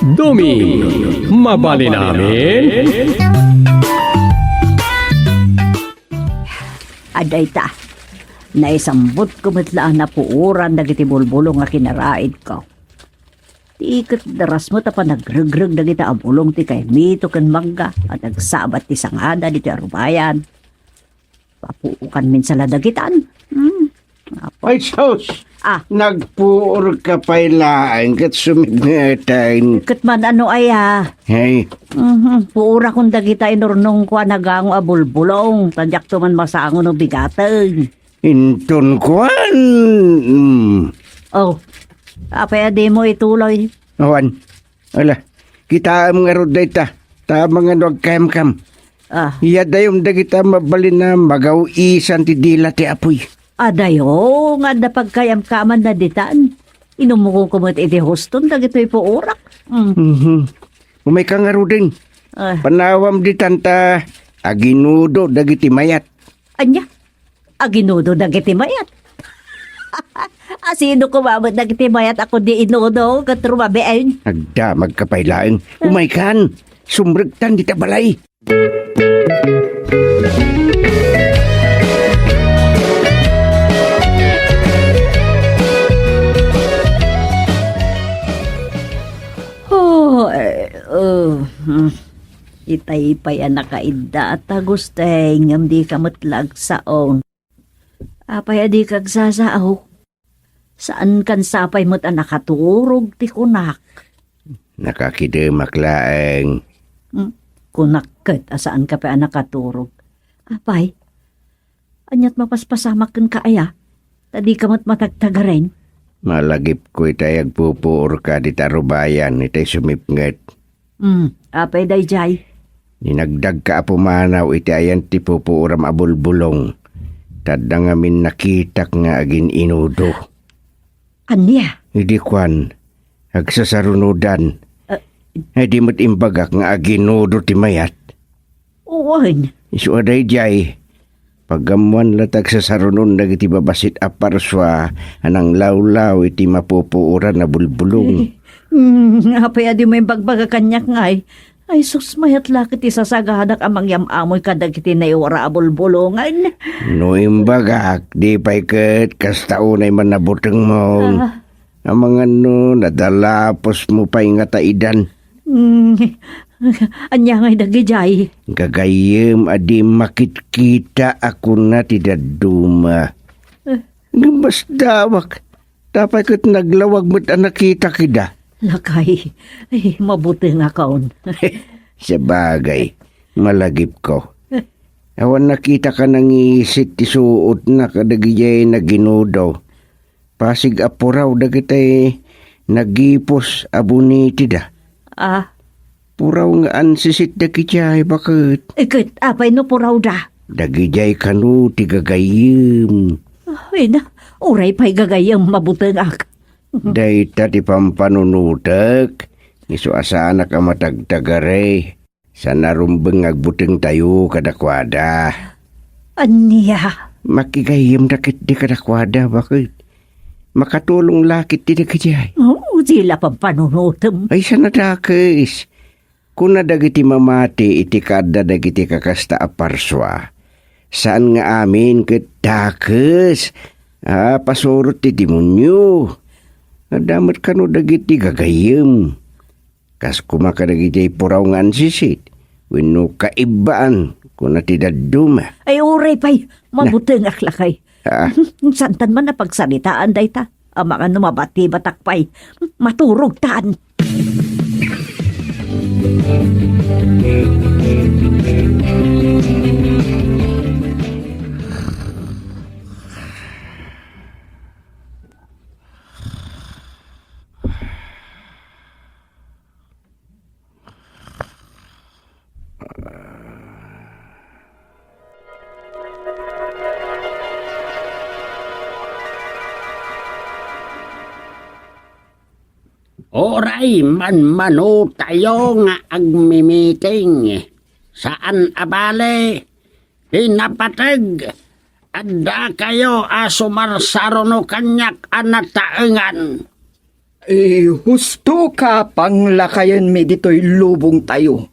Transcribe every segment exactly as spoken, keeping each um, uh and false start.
Duming, mabalin amin? Adayta, naisambutko met la a napuoran dagiti bulbulong a kinaraidko. Ti ket daras met a panagregreg dagita a bulong ti kaimito ken mangga a nagsabat ti sangada ditoy arubayan. Papuokanmin sa la dagitan. Hmm. Apo. Ay, sus! Ah. Nagpuor ka pay laeng ket sumipngeten. Ket man ano aya? Hey. Mhm. Puorakon dagita inurnongko a nagango a bulbulong, ta diakto man masango no bigaten. Inton kuan. Mm. Oh. Apay a dimo ituloy? Awan. Ala, kitaem ngarud dayta, ta amangan no agkayamkam. Ah. Iyadayom dagita mabalin a magaw-isan ti dila ti apuy. Adayo nga adda pagkayamkamanna ditan. Inumko met iti huston dagitoy puorak. Mm. Mhm. Umayka ngaruden. Ah. Panawam ditan ta aginudo dagiti mayat. Ania? Aginudo dagiti mayat. Asino koma met dagiti mayat a kundi inudo ket rumabiin? Agdamagka pay laeng. Umaykan, sumrektan dita balay. Oh, eh, oh, hmm. Itay pay a nakaidda a tagustay ngem dika met la agsaon. Apay a dika agsasao? Saankan sapay met a nakaturog ti kunak. Nakakidemak laeng. Hmm, kunak ket a saanka pay a nakaturog. Apay, ania't mapaspasamak kenka aya? Ta dika met matagtagaren. Malagipko itay agpupuorka dita rubayan itay sumipnget. Hmm, apay daydiay? Ninagdagka a pumanaw iti ayan ti pupuoram a bulbulong, ta adda ngamin nakitak nga agin-inudo. Ania? Idi kuan, agsasarunodan. Ah. Ay di met imbagak nga aginudo ti mayat. Wen. Isu a daydiay, pagammoan la ta agsasarunon dagiti babassit a parsua a nanglawlaw iti mapupuoran a bulbulong. Hmm, apay a dimo imbagbaga kaniak ngay? Ay, sus, mayat la ket ti sasaganak a mangyam-amoy kadagiti naiwara a bulbulongen. No imbagak, di pay ket kasta unay man nabutengmo. Ah. Amangan no nadalapos mo pay nga taidan. Hmm, ania ngay dagidiay? Gagayyem a di makitkita a kuna ti dadduma. Eh. Ngem basdawak, ta apay ket naglawag met a nakitak ida. Lakay, ay, mabutengakon. Sabagay, malagipko. Awan nakitaka nangisit ti suotna kadagidiay naginudo. Pasig a puraw dagiti nagipos a bunitida. Ah. Puraw nga ansisit dagidiay, baket. Eh, ket apay no purawda? Dagidiay kano ti gagayyem. Ay na, uray pay gagayyem mabutengak. Dayta ti pampanunotek, isu a saanak a matagtagare. Saan a rumbeng nga agbutengtayo kadakuada. Ania? Makigayyemda ketdi kadakuada, baket. Makatulong la ketdi dagidiay. Oh, di la pampanunotem. Ay, saan a dakes. Kuna dagiti mamati iti kaadda dagiti kakasta a parsua. Saan nga amin ket dakes a pasurot ti demonio. Adda met kano dagiti gagayyem. Kas koma kadagiti puraw nga ansisit, wenno kaibbaan, kuna ti dadduma. Ay, uray pay, mabutengak lakay. Ah. Santan man a pagsaritaan dayta. Amangan no mabatibatak pay, maturogtan. Uray manmanotayo nga agmimiting, saan a bale, ti napateg, addakayo a sumarsaruno kaniak a nataengan. Husto ka panglakayenmi ditoy lubongtayo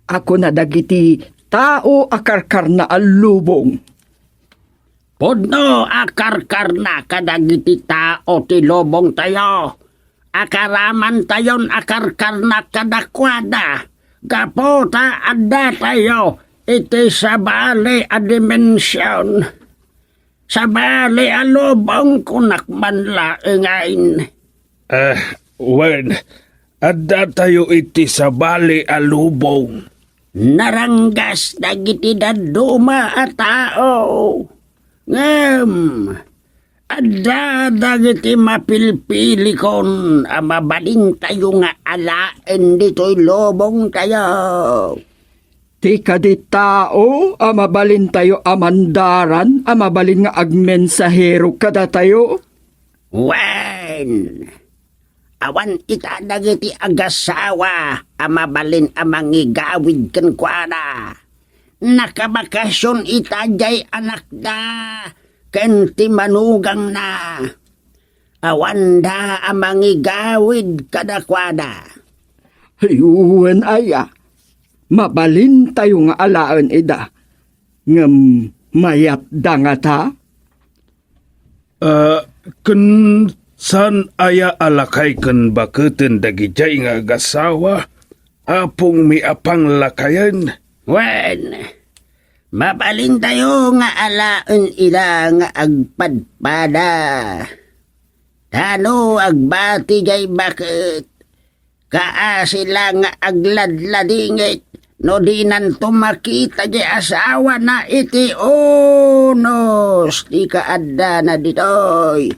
a kuna dagiti tao a karkarna a lubong. Pudno a karkarna kadagiti tao ti lubongtayo. Akaramantayon a karkarna kadakuada gapu ta addatayo iti sabali a dimension. Sabali a lubong, kunak man laengen. Ah, wen, addatayo iti sabali a lubong. Naranggas dagiti dadduma a tao. Ngem, adda dagiti mapilpilikon a mabalintayo nga alaen ditoy lubongtayo. Ti kadi tao a mabalintayo a mandaran a mabalin nga agmensahero kadatayo? Wen, awan ita dagiti agasawa a mabalin a mangigawid kenkuana. Nakabakasion ita jay anakda ken ti manugangna. Awanda a mangigawid kadakuada. Wen aya, mabalintayo nga alaen ida, ngem mayatda ngata? Ah, ken saan aya a lakay ken baketen dagijay nga agasawa, apongmi a panglakayen? Wen, mabalintayo nga alaen ida nga agpadpada. Ta no agbati jay baket, kaasi la nga agladladingit no dinanto makita jay asawana iti unos ti kaaddana ditoy.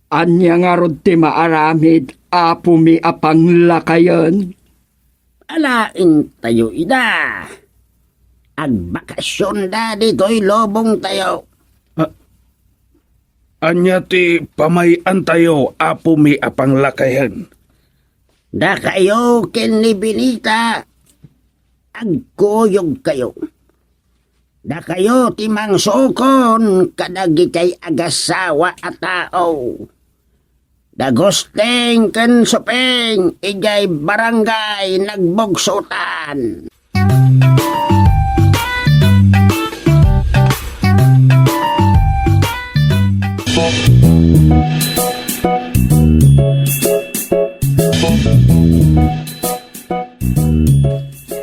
Ania ngarud ti maaramid, apomi a panglakayen? Alaentayo ida. Agbakasionda ditoy lubongtayo. A-, ania ti pamay-antayo, apomi a panglakayen? Dakayo ken ni Benita, agkuyogkayo. Dakayo ti mangsukon kadagiti agasawa a tao. Dagusting ken Suping idiay Barangay Nagbugsutan.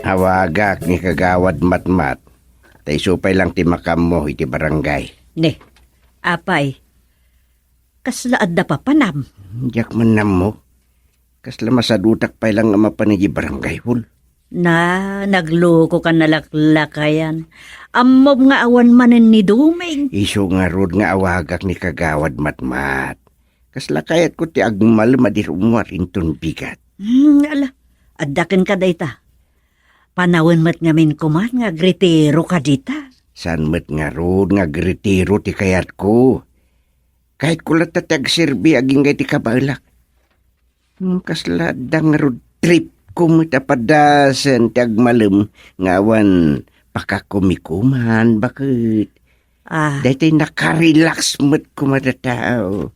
Awagak ni Kagawad Matmat, ta isu pay lang ti makaammo iti barangay. Ne, apay, kasla adda papanam? Diak man nammo. Kasla masadutak pay lang nga mapan iti barangay hall. Na, nagluko ka nalaklakayan. Ammom nga awan manen ni Duming. Isu ngarud nga awagak ni Kagawad Matmat. Kasla kayatko ti agmalem a di rummuar inton bigat. Hmm, ala, adda kenka dayta. Panawen met ngamin koman nga agretiro ka dita. Saan met ngarud nga agretiro ti kayatko? Kayatko latta ti agserbi agingga iti kabaelak. Hmm, kasla adda ngarud tripko met a padasen ti agmalem nga awan pakakumikuman, baket. Ah. Daytoy nakarelax met koma a tao.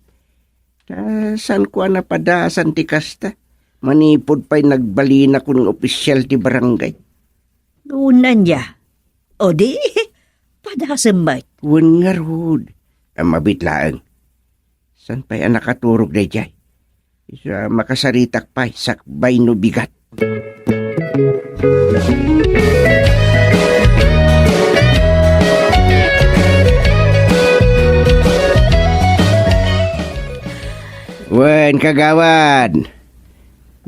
Ta, saanko a napadasan ti kasta? Manipud pay nagbalinakon nga opisyal ti barangay. Unan ya. O di, padasem met. Wen ngarud. Ammabit laeng. Saan pay a nakaturog daydiay? Isu a makasaritak pay sakbay no bigat. Wen, kagawad.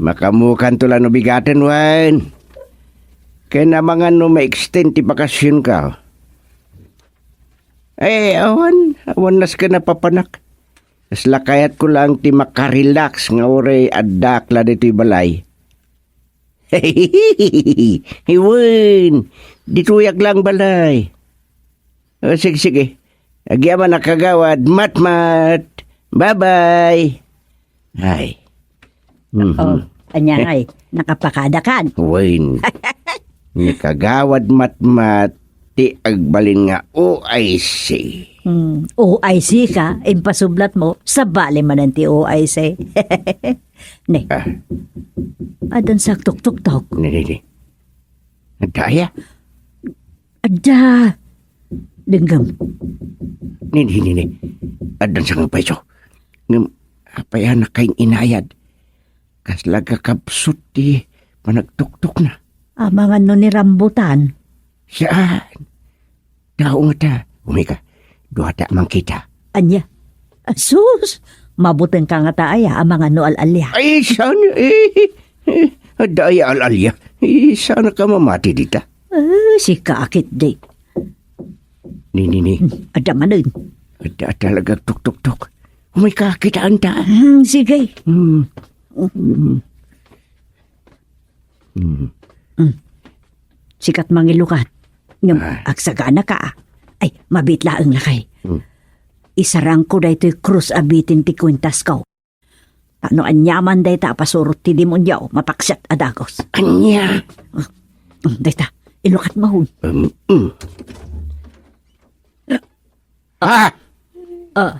Makaammokanto la no bigaten, wen. Ken amangan no ma-extend ti bakasionka. Ay, awan, awan nasken a papanak. Kasla kayatko laeng ti makarelax nga uray addaak la ditoy balay. Wen, ditoyak laeng balay. O, sige, sige. Agyamanak, Kagawad Matmat. Bye-bye. Ay. Mhm. O, ania ngay, nakapakadakan? Wen. Ni Kagawad Matmat ti agbalin nga O I C. Hmm, O I C ka, impasublatmo, sabali manen ti O I C. Ne. Ah. Addan sa agtuktuktok. Ne, ne, ne. Adda aya? Adda. Denggem. Ne, ne, ne, ne. Addan sa nga payso. Ngem, apay a nakain-inayad? Kasla kakabsut ti panagtuktok na. Amangan no ni rambutan. Saan? Tao ngata. Umay ka. Duata a mangkita. Ania? Asus! Mabuteng ka ngata aya, amangan no al-alia. Ay, saan? Eh, eh, adda aya al-alia. Eh, saan ka mamati dita? Eh, sika akit di. Ni, ni, ni. Hmm, adda manen. Adda talaga tuktuktok. Umay ka, kitaan ta. Hmm, sige. Hmm. Hmm. Hmm. Hmm. Sika ti mangilukat. Ngem, ah, agsagana ka, ah. Ay, mabiit laeng lakay. Hmm. Isarangko daytoy krus a bitin ti kuentasko. Ta no aniaman dayta a pasurot ti demonio, mapaksiat a dagus. Ania? Hmm, dayta, ilukat mahon. Um, um. Ah! Ah.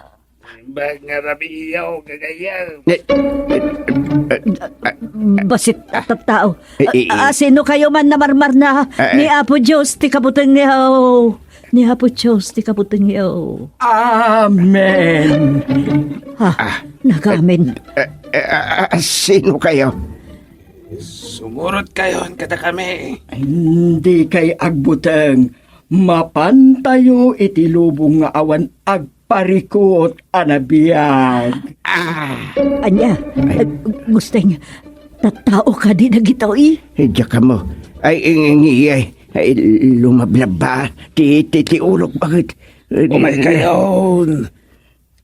Imbag nga rabii, gagayyem. Eh, eh, eh, eh, Basit a tattao. Eh, eh, eh. Ah, sino kayo man na marmarna? Ah, ni eh. Apo Dios ti kabutengyo. Ni Apo Dios ti kabutengyo. Amen. Ha? Ah. Nagamen. Eh, eh, ah, ah, sino kayo? Sumurot kayon kadakami. Dikay agbuteng. Mapantayo iti lubong nga awan agparikut a nabiag. Ah. Ania? Ay. Eh, Gusteng, tattao kadi dagitoy? Eh, diak ammo. Ay, ing-, ing-, ay, ay, lumablabba ti, ti, ti ulok, bakit? Umay kayon.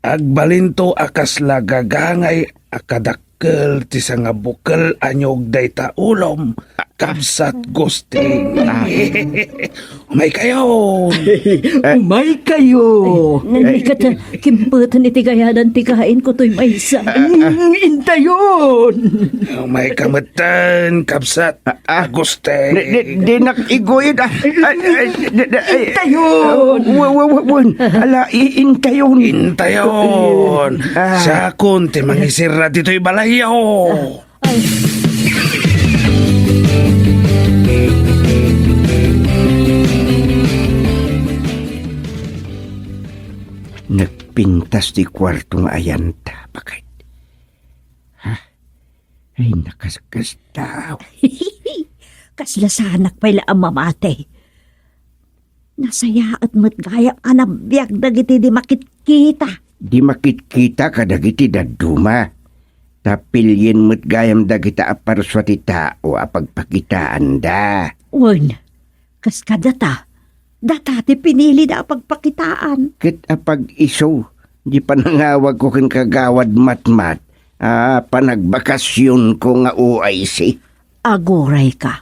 Agbalinto a kasla gagangay a kadakkel ti sangabukel a niog dayta ulom, kabsat Gusting. Ah. Umay kayo! Umay kayo! Ay, nalikat, kimpeten iti gayadan ti kain ko toy maysa. Mm, intayon! Umay ka metten, kabsat. Ah, Agustin. Di, di, dinak iguyod, ah. Ay, ay, di, di, ay. Intayon. Wa, wa, wa, wa. Ala, i-, intayon. Intayon. Ah. Siakon ti mangisirra ditoy balayyo. Ay. Nagpintas ti kuarto nga ayanta, bakit? Ha? Ay, nakasakasdaw. Kasla saanak pay la a mamati. Nasayaat met gayam a nabiag dagiti di makitkita. Di makitkita kadagiti dadduma. Ta pilien met gayam dagita a parsua ti tao a pagpakitaanda. Wen, kas kadata, data ti pinilida a pagpakitaan. Ket apag-isu, di panangawagko ken Kagawad Matmat a panagbakasionko nga O I C. Agurayka.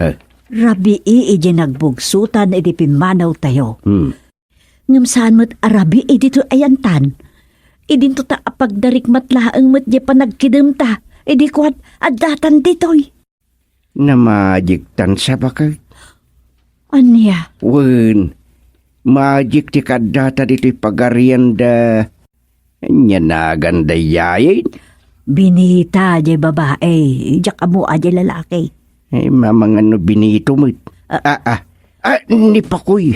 Eh. Rabii idiay nagbugsotan idi pimmanawtayo. Hmm. Ngem saan met a rabii ditoy ayantan. Idinto ta apagdarikmat laeng met diay panagkidemta. Idi kuan, addatan ditoy. Namagiktan sa baket. Ania? Wen, magic ti kaddata ditoy pagarian da. Ania nagan daydiay? Binita diay babai, diak ammo a diay lalaki. Ay, mamangan no binito met. Ah. Ah, ah. Ah, ni Pakoy.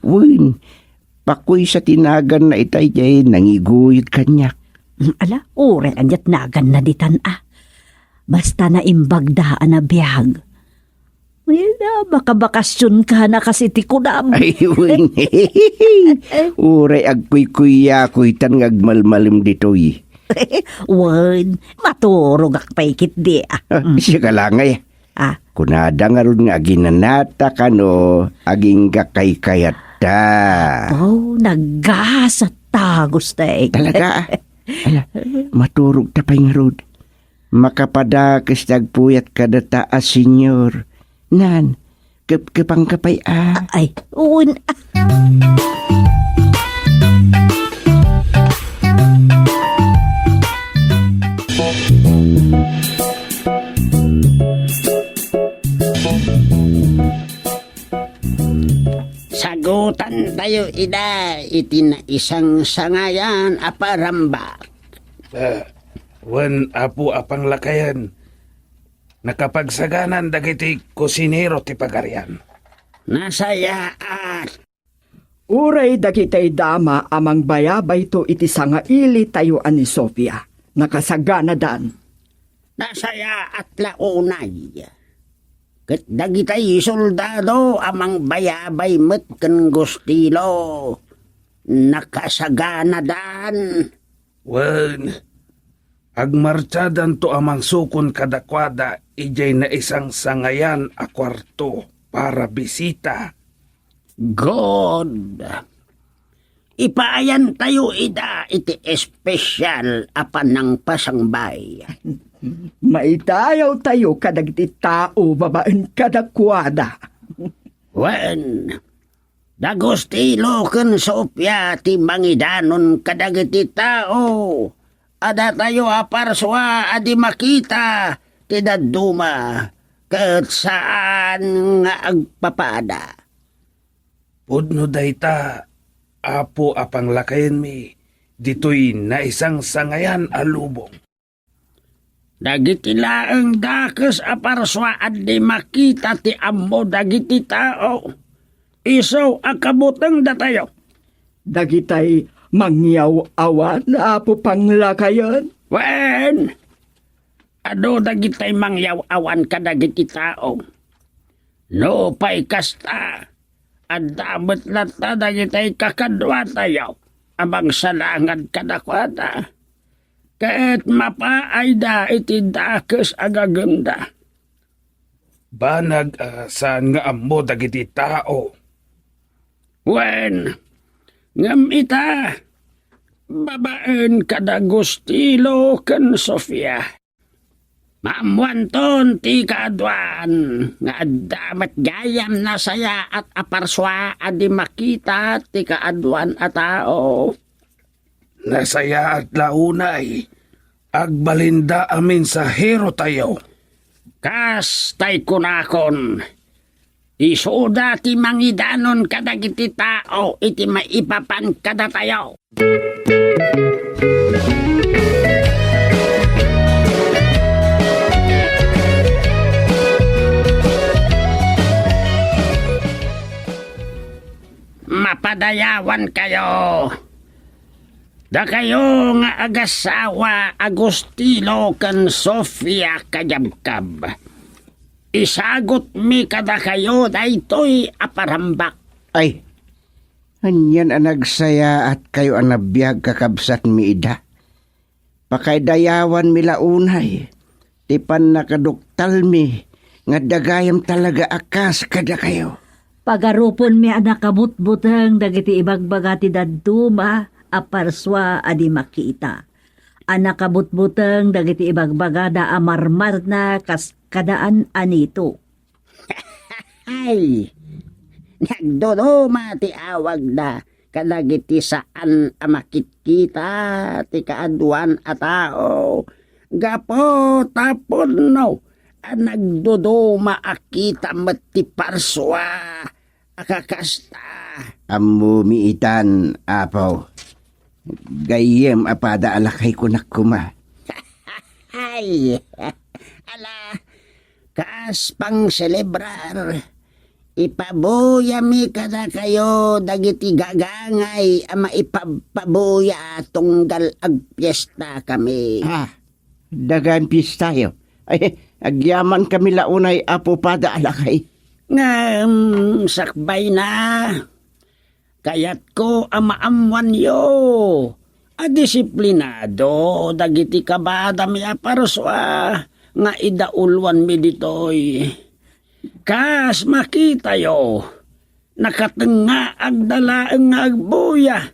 Wen, Pakoy sa ti naganna itay diay nangiguyod kaniak. Ala, uray aniat naganna ditan, ah. Basta naimbagda a nabiag. Ay, na, makabakasionka na kas iti kunam. Ay, wen. Uray agkuykuyakoy tan nga agmalmalem ditoy. Wen, maturogak pay ketdi, ah. Ah, mm. Siya ka langay. Ah. Kunada ngarud nga aginanata kano agingga kaykayatta. Oh, naggasat ta, Gusteng. Talaga, ah. Ala, maturog ta pay ngarud. Makapadakes ti agpuyat kadata a senior. Nan, kepkepangka pay a. A-, ay, un-, Sagutantayo ida iti naisangsangayan a parambak. Ah, Wen, Apo a Panglakayen, nakapagsaganan dagiti kusinero ti pagarian. Nasayaat. Uray dagitay dama a mangbayabayto iti sangailitayo a ni Sofia, nakasaganadan. Nasayaat la unay. Ket dagitay soldado a mangbayabay met ken Gustilo, nakasaganadan. Wen, agmartsadanto a mangsukon kadakuada idiay naisangsangayan a kuarto para bisita. Good. Ipaayantayo ida iti espesyal a panangpasangbay. Maidayawtayo kadagiti tao babaen kadakuada. Wen, da Gustilo ken Sofia ti mangidanon kadagiti tao a datayo a parsua a di makita ti dadduma ket saan nga agpapada. Pudno dayta, Apo a Panglakayenmi, ditoy naisangsangayan a lubong. Dagiti laeng dakes a parsua a di makita ti ammo dagiti tao, isu a kabutengdatayo. Dagitay mangyaw-awan, Apo Panglakayen? Wen, adu dagitay mangyaw-awan kadagiti tao. Nupay kasta, adda met latta dagitay kakaduatayo a mangsalangad kadakuada, ket mapaayda iti dakes a gagumda. Banag a saan nga ammo dagiti tao. Wen, ngem ita, babaen kada Gustilo ken Sofia, maammoanton ti kaaduan nga adda met gayam nasayaat a parsua a di makita ti kaaduan a tao. Nasayaat la unay, agbalinda a mensaherotayo. Kas tay kunakon, isuda ti mangidanon kadagiti tao iti maipapan kadatayo. Mapadayawankayo. Dakayo nga agasawa a Gustilo ken Sofia kayabkab, isagutmi kadakayo daytoy a parambak. Ay, anian a nagsayaatkayo a nabiag, kakabsatmi Ida? Pakaidayawanmi la unay ti pannakaduktalmi nga adda gayam talaga a kas kadakayo. Pagaruponmi a nakabutbuteng dagiti ibagbaga ti dadduma a parsua a di makita, a nakabutbuteng dagiti ibagbagada a marmarna kas kadaan a nito. Ay, nagduduma ti awagda kadagiti saan a makitkita ti kaaduan a tao, gapu ta pudno a nagduduma a kita met ti parsua a kakasta. Ammomi itan, Apo. Gayyem a pada a lakay kunak koma. Ay, ala, kas pangselebrar, ipabuyami kadakayo dagiti gagangay a maipabpabuya tunggal agpiestakami. Ah, dagan piestayo. Ay, agyamankami la unay, Apo Pada a lakay. Ngem sakbayna, kayatko a maammoanyo a disiplinado dagiti kabadami a parsua nga idauluanmi ditoy. Kas makitayo, nakatengngaagda laeng nga agbuya.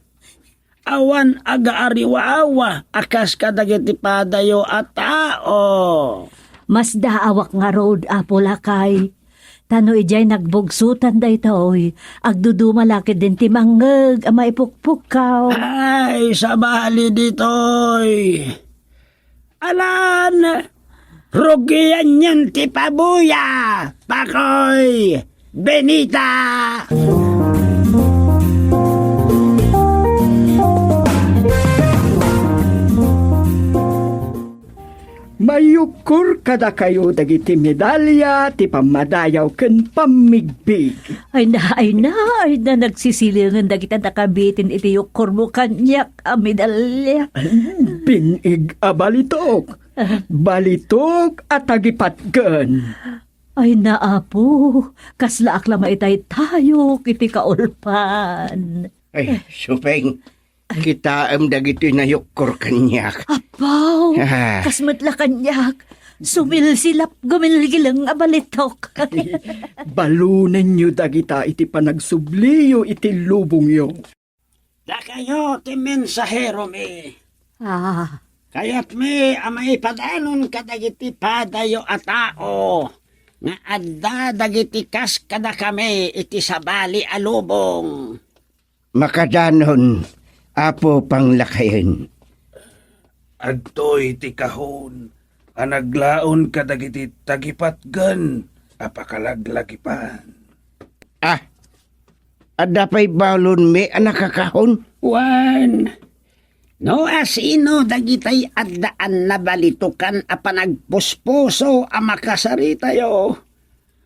Awan agaariwawa a kas kadagiti padayo a tao. Masdaawak ngarud, Apo Lakay. Ta no idiay nagbugsotan daytoy, agduduma la ketdin ti mangngeg a maipukpukkaw. Ay, sabali ditoy. Alan, rugian niyan ti pabuya, Pakoy, Benita! Mayukkor kadakayo dagiti medalya ti pammadayaw ken pammigbig. Ay na, ay na, ay na, nagsisilengen dagiti a nakabitin iti yukkormo kaniak a medalya. Bin-ig a balitok. Balitok a tagipatgen. Ay na, Apo, kaslaak la maitaytayok iti kaulpan. Ay, Supeng, kitaem dagitoy nayukkor kaniak. Apo, Ah. kas met la kaniak. Sumilsilap gumilgileng a balitok. Balonenyo dagita iti panagsubliyo iti lubongyo. Dakayo ti mensaheromi. Ah. Kayatmi a maipadanon kadagiti padayo a tao nga adda dagiti kas kadakami iti sabali a lubong. Makadanon, Apo Panglakayen. Adtoy ti kahon a naglaon kadagiti tagipatgen a pakalaglagipan. Ah, adda pay balonmi a nakakahon? Wen, no asino dagitay addaan nabalitokan a panagpuspuso a makasaritayo,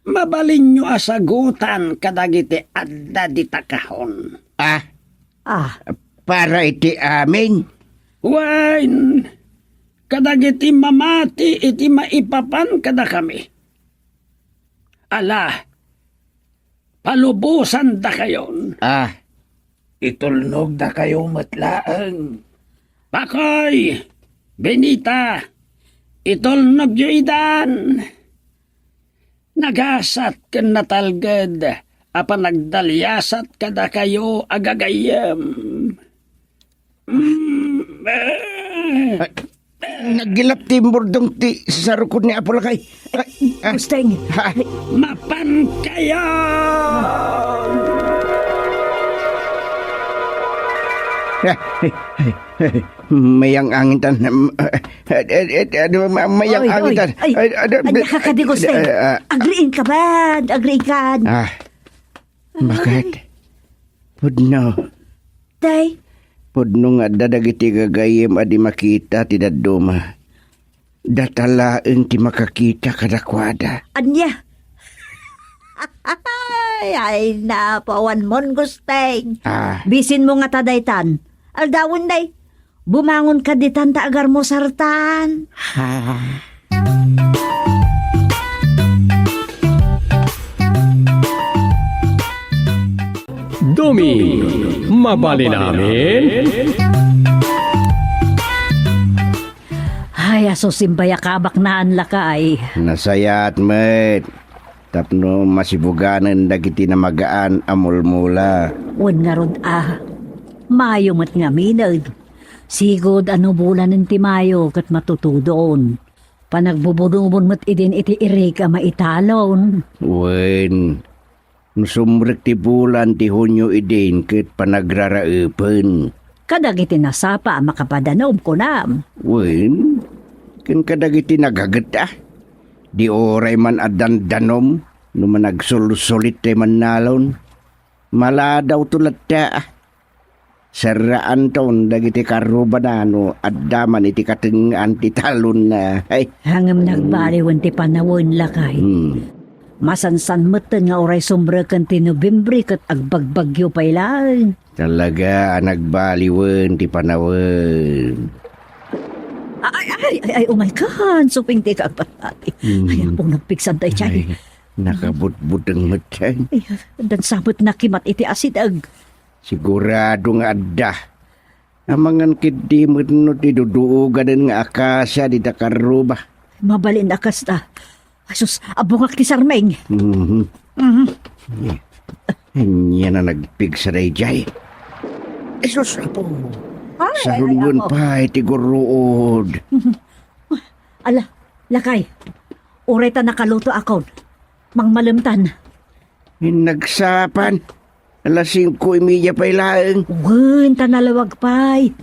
mabalinyo a sagutan kadagiti adda dita kahon. Ah, Ah. para iti amin? Wen, kadagiti mamati iti maipapan kadakami. Ala, palubosandakayon. Ah. Itulnogdakayo met laeng. Pakoy, Benita, itulnogyo idan. Nagasat ken natalged a panagdaliasat kadakayo a gagayyem. Mm, eh. Ay, naggilap ti imburdong ti sarukod ni Apo Lakay. Ay, ah. Gusteng. Ha? Mapan kayo! Ay, ay, ay, ay. Mayang angintan. Eh, eh, eh, ano, ma-, mayang Oy, oy, angintan. Ay, ay, ano, anya ka kadi, Gusteng? Eh, ah. Agriingkan, agriingkan. Ah. Ay. Bakit? Pudno. Tay? Pudno nga adda dagiti gagayyem a di makita ti dadduma. Data laeng ti makakita kadakuada. Ania? Ay, ay, napawan mon, Gusteng. Ah. Bisinmo ngata daytan. Aldawen, day. Bumangon ka ditan ta agarmusartan. Ha? Doming, mabalin amin? Ay, aso simbay a kabaknaan, Lakay. Nasayaat met tapno masibuganen dagiti namagaan a mulmula. Wen ngarud a, mayo met ngamin. Sigud a no bulanen ti mayo ket matutudon. Panagbubunobon met idin iti irik a maitalon. Wen, no sumrek ti bulan ti Hunio idin ket panagraraepen. Kadagiti nasapa a makapadanom, kunam. Wen, ken kadagiti nagaget a. Di uray man a dandanom no managsulsulit ti mannalon. Maladawto latta a. Serraanton dagiti karrubana no adda man iti katengngaan ti talonna. Ay. Ngem nagbaliwen ti panawen, Lakay. Hmm. Masansan metten nga uray sumreken ti Nobiembre ket agbagbagyo pay laeng. Talaga a nagbaliwen ti panawen. Ay, ay, ay, ay, umay kan, suping ti kapatati. Hmm. Ay, apong nagpigsan tayo, Chay. Ay, nakabutbuteng met, Chay. Ay, dan sabet nakimat iti asideg. Sigurado nga adda. Amangan ketdi met no ti duduoganen nga akasia dita karruba. Mabalin a kasta. Asus, abungak ti sarmeng. Mhm. Mhm. Ania na nagpigsa daydiay? Asus, Apo. Ay, ay, ay, saruluen Apo. Pay ti gurruod. Ala, Lakay. Uray ta nakaluto akon. Mangmalemtan. Nagsapan. Alas singko y media pay laeng. Wen, ta nalawag pay.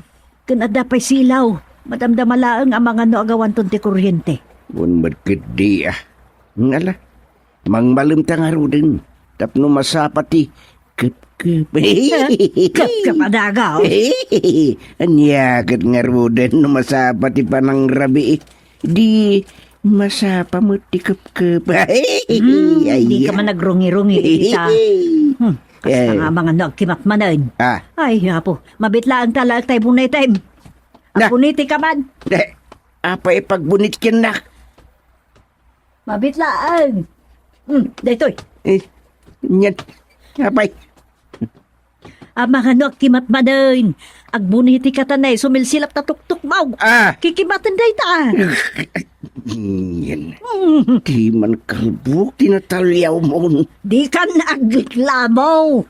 Ken adda pay silaw. Madamdama laeng amangan no agawanton ti kuryente. Wen met ketdi a. Ngala, mangmalemta ngaruden tapno masapa ti kepkep. Kepkep a dagaw. Ania ket ngaruden no masapa ti panangrabii? Di masapa met ti kepkep. Ay, Hmm, ay, di ka ay. man nagrungi-rungi, ita. Hmm, kasta Eh. nga mangano agkimatmanen. Ah. Ay, apo, mabitlaang ta laeng tay bunit, em. Na. Agbuniti ka man. Eh, apay pagbunit kennak? Mabitlaang. Hmm, daytoy. Eh, nyan. Apay. Amangan no agkimatmanen. Agbuniti ka tanay, sumilsilap ta tuktok mo. Ah. Kikimaten dayta. Yan. Mm. Di man kalbok, tinataliaw mo. Di kan agreklamo.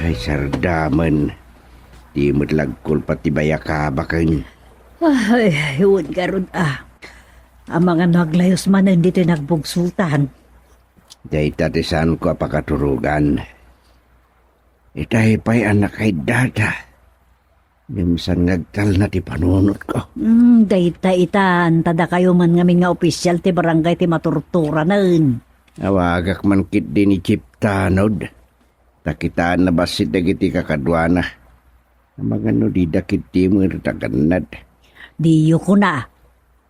Ay, sardamen. Di met lagkol pati bayakabaken. Ay, wen garud, ah. Amangan no aglayos manen ditoy nagbugsutan. Dayta ti saanko a pakaturogan. Itay pay a nakaiddada. Ngem saan nga agtalna ti panunotko. Hmm, dayta itan, ta dakayo man ngamin nga opisyal ti barangay ti maturturanen. Awagak man ketdi ni Chief Tanod. Ta kitaenna bassit dagiti kakaduana. Amangan no dida ketdi met agannad. Diyo kuna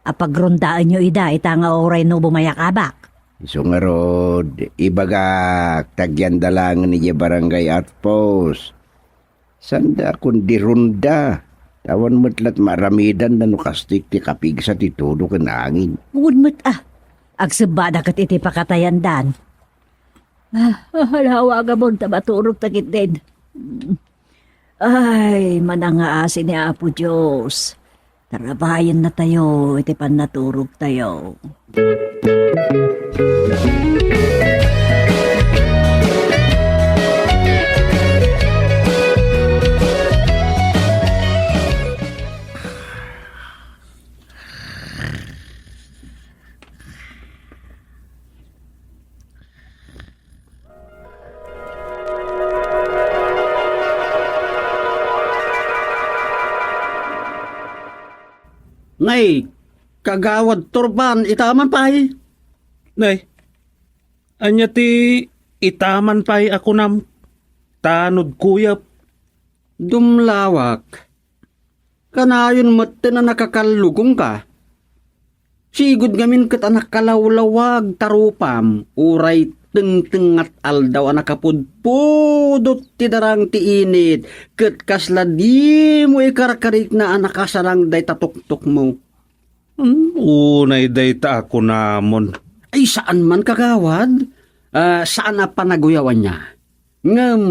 a pagrondaenyo ida ita nga uray no bumayakabak. Isu ngarud, ibagak, ta agyanda laengen idiay barangay outpost. Sanda a kundi ronda. Awan met la't maaramidanda no kastik ti kapigsa ti tudo ken angin. Wen met, ah. Agsebbada ket iti pakatayandan. Ah, alawa, Gabon, ta maturog ta ketdin. Ay, manangaasi ni Apo Dios. Tarabayen natayo iti pannaturog tayo. Nay, Kagawad Turban, ita man pay. Nay, ania ti ita man pay a kunam? Tanod kuyep. Dumlawak. Kanayon metten a nakakallugongka. Sigud ngamin ket a nakalawlawag ta rupam, uray tengtengngat aldaw a nakapudpudot ti darang ti init, ket kasla dimo ikarkarikna a nakasarang dayta tuktokmo. Hmm, unay dayta a kunamon. Ay, saan man, kagawad. Ah, saan a panaguyaw ania. Ngem,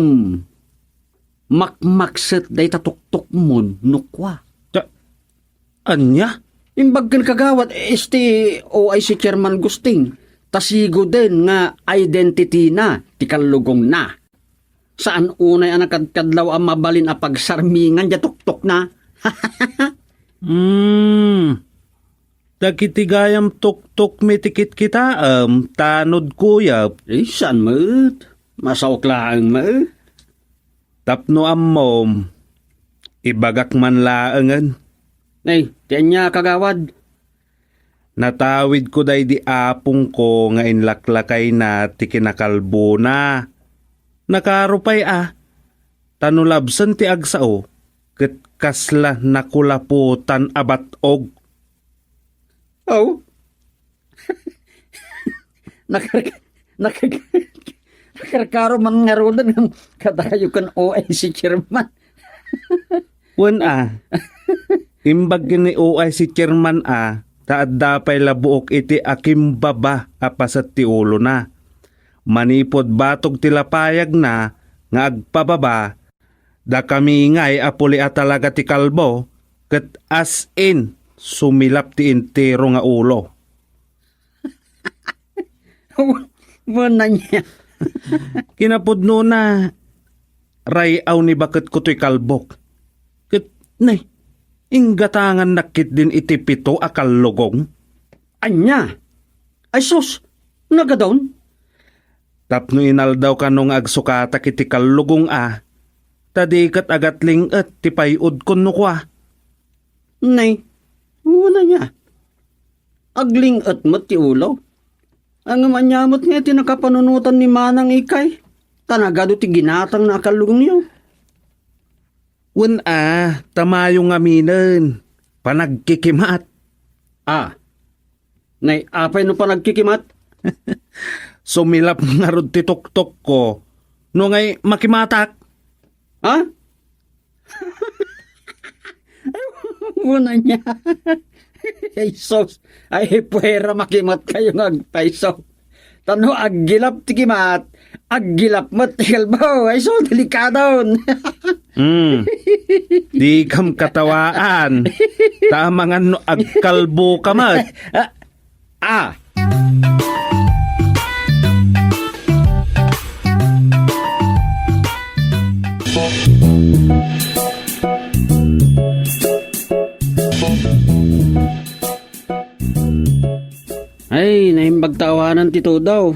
makmakset dayta tuktokmon no kua. Ta, ania? Imbag ken kagawad, este, O I C Chairman Gusting, ta siguden nga identity na ti kallugongna. Saan unay a nakadkadlaw a mabalin a pagsarmingan diay tuktokna. Hmm. Dagiti gayam tuktokmi ti kitkitaem, tanod kuyep. Eh, saan met? Masaok laeng met. Tapno ammom, ibagak man laengen. Nay, ti ania, kagawad? Natawidko daydi apongko nga inlaklakayna ti kinakalbona. Nakaro pay a, ta no labsen ti agsao, ket kasla nakulapotan a bat-og. Aw. Nakar-, nakar-, nakarkaro man ngaruden kadayo ken O I C Chairman. Wen a, imbag ken ni O I C Chairman a, ta adda pay la buok iti akimbaba a paset ti ulona. Manipud batog ti lapayagna nga agpababa, dakami ngay a puli a talaga ti kalbo, ket as in, sumilap ti entero nga ulo. Wen ania. Kinapudnona, ray-aw ni baketko toy kalbok. Ket, nay, inggatangannak ketdin iti pito a kallugong. Ania? Ay sus, nagadon? Tapno inaldaw kano nga agsukatak iti kallugong a, ta di ket agatling-et ti pay-odkon no kua. Nay, wen ania. Agling-et met ti ulo. Ngem ania met nga ti nakapanunotan ni Manang Ikay? Ta nagadu ti ginatangna a kallugongyo. Wen a, ta mayo ngaminen, panagkikimat. A, nay, apay no panagkikimat? Sumilap ngarud ti tuktokko, no ngay makimatak. Ha? Muna niya. Jesus, ay, puwera makimat kayo nga agpayso. Tano aggilap ti kimat, aggilap met ti kalbo. Ay, so, delikadon. Hmm. Di kam katawaan. Tamangan no agkalbo ka met. Ah, ah. Ay, naimbag ta awanan ti tudaw.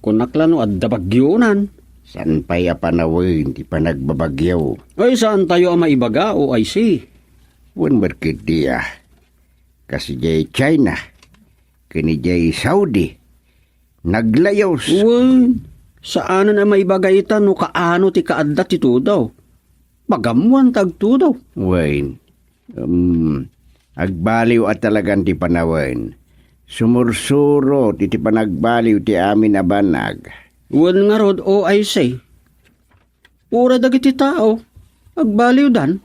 Kunak la no adda bagyonan. Saan pay a panawen ti panagbabagyo? Ay, saan tayo a maibaga, O I C? Wen met ketdi a. Kas idiay China, ken idiay Saudi, naglayos. Wen, saanen a maibaga ita no kaano ti kaadda ti tudaw. Pagammoan ta agtudaw. Wen, um, agbaliw a talagan ti panawen. Sumursurot iti panagbaliw ti amin a banag. Wen ngarud, O I C. Uray dagiti tao, agbaliwdan.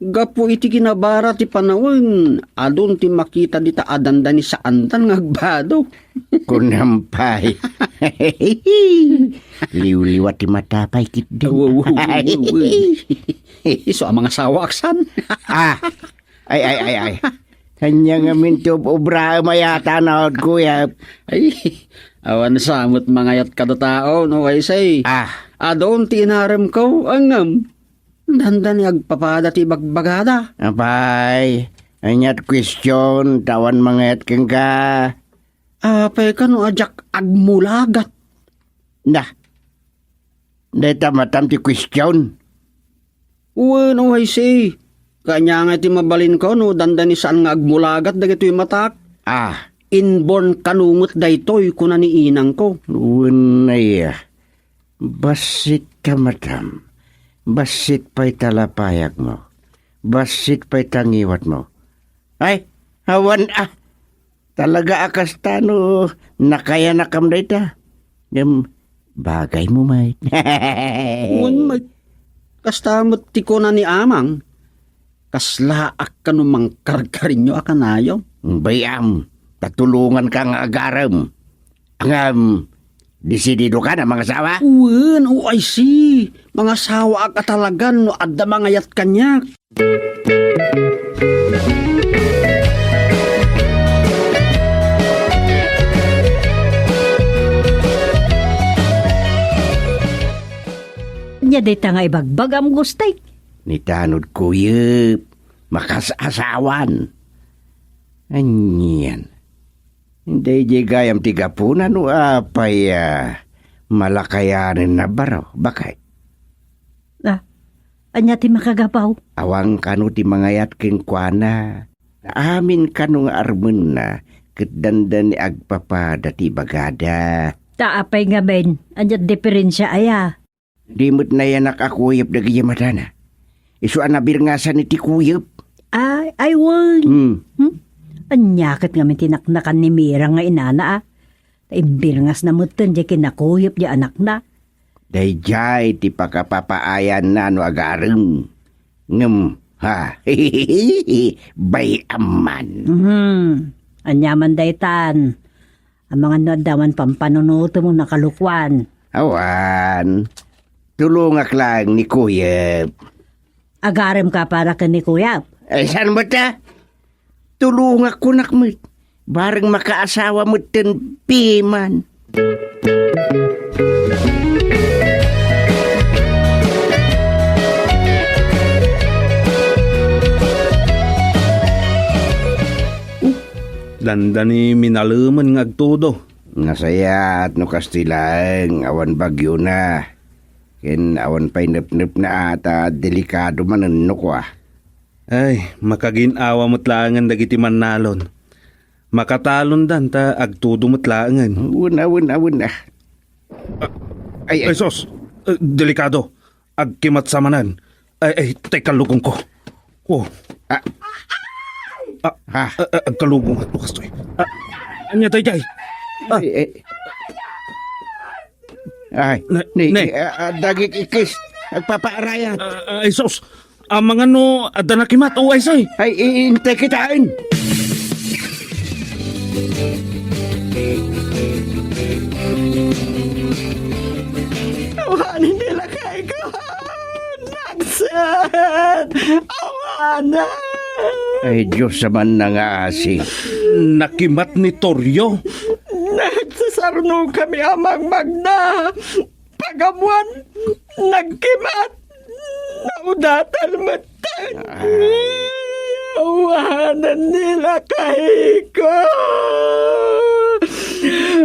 Gapu iti kinabara ti panawen, adun ti makita dita a dandani saandan nga agbado. Kunam pay. Liwliwa ti mata pay ketdin. Aw, aw, aw, aw, aw. Isu a mangasawa, aksan. Ah, ay, ay, ay, ay. Ania ngamin ti ob-obraem a yata, naod, kuya? Ay, awan sa met mangayat kada tao, no, ay say. Ah. Adun ti inarem ko, angam. Dandani agpapada ti bagbagada. Apay, aniat question, ta awan mangayat kenka? Apay kano a diak agmulagat? Na, dayta matam ti question. Wen, O I C. Kanya nga ti mabalinko no dandani saan nga agmulagat dagitoy matak? Ah. Inborn kano met daytoy, kuna ni inangko. Wen aya. Bassit ka matam. Bassit pay ta lapayagmo. Bassit pay ta ngiwatmo. Ay, awan a. Talaga a kasta no nakayanakam dayta. Ngem, bagaymo met. Wen met. Kasta met ti kuna ni Amang. Kaslaak kano mangkarkarinyo a kanayon. Bay-am, ta tulonganka nga agarem. Ngem, desididoka a mangasawa? Wen, O I C. Mangasawaak a talagan no adda mangayat kaniak. Ania dayta nga ibagbagam, Gustek? Ni tanod kuyep, makas-asawan. Anian? Daydiay gayam ti gapuna no apay a malakayanen a baro, bakay? Ah, ania ti makagapu? Awan kano ti mangayat kenkuana. Amin kano nga armenna ket dandani agpapada ti ibagada. Ta apay ngamin, ania diferensia aya? Di met nayanak a kuyep dagiti matana. Isu a nabirngasan iti kuyep. Ay, ay, wen. Hmm. Hmm? Ania ket ngamin ti naknakan ni Mira nga inana, a? Ta imbirngasna metten diay kinakuyep diay anakna. Daydiay ti pakapapaayanna no agarem. Ngem, ha, bay-am man. Mhm. Ania man daytan? Amangan no adda man pampanunotem no nakalukuan. Awan. Tulongak laeng ni Kuyep. Agarem ka para ken ni Kuyep? Ay, saan met a? Tulongak kunak met. Bareng makaasawa metten piman. Dandani minalemen nga agtudo. Nasayaat no kasta laeng awan bagyona. Ken awan pay nepnepna a ta delikado manen no kua. Ay, makagin-awa met laengen dagiti mannalon. Makatalondan ta agtudo met laengen. Wen a, wen a, wen a. Ay, ay. Ay, sus! Eh, delikado. Agkimatsa manen. Ay, ay, tay kalugongko. Oh. Ah. Ah, ah, agkalugong to kastoy. Ah, ania daydiay? Ah. Ay, ay. Ay, ne, ni, ne. Ah, ah, dagik ikis. Agpapaarayat. Ah, ah, ay, sus. Amangan no adda nakimat, o ay, say. Ay, i-, intay kitaen. Awanen ni lakayko. Nagset. Awanen. Ay, Diyos a mannangaasi. Nakimat ni Torio. Nagsasarnokami a magmagna. Pag-ammoan, nagkimat. Naudatan met. Ay. Awanen ni lakayko.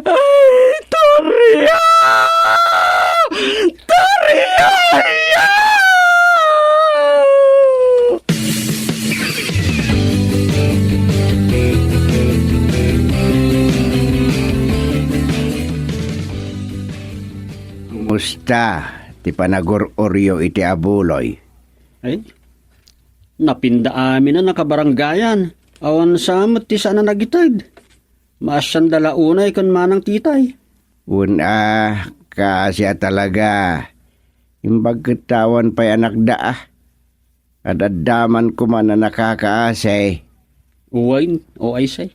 Ay, Torio! Torio! Kumusta ti panagur-uryo iti abuloy? Ay, napinda amin a nakabaranggayan. Awan sa met ti saan a nagited. Maasianda la unay ken Manang Titay. Wen a, kaasi a talaga. Imbag ket ta awan pay a nakda a. Ad-addaman koma a nakakaasi. Wen, o ay say.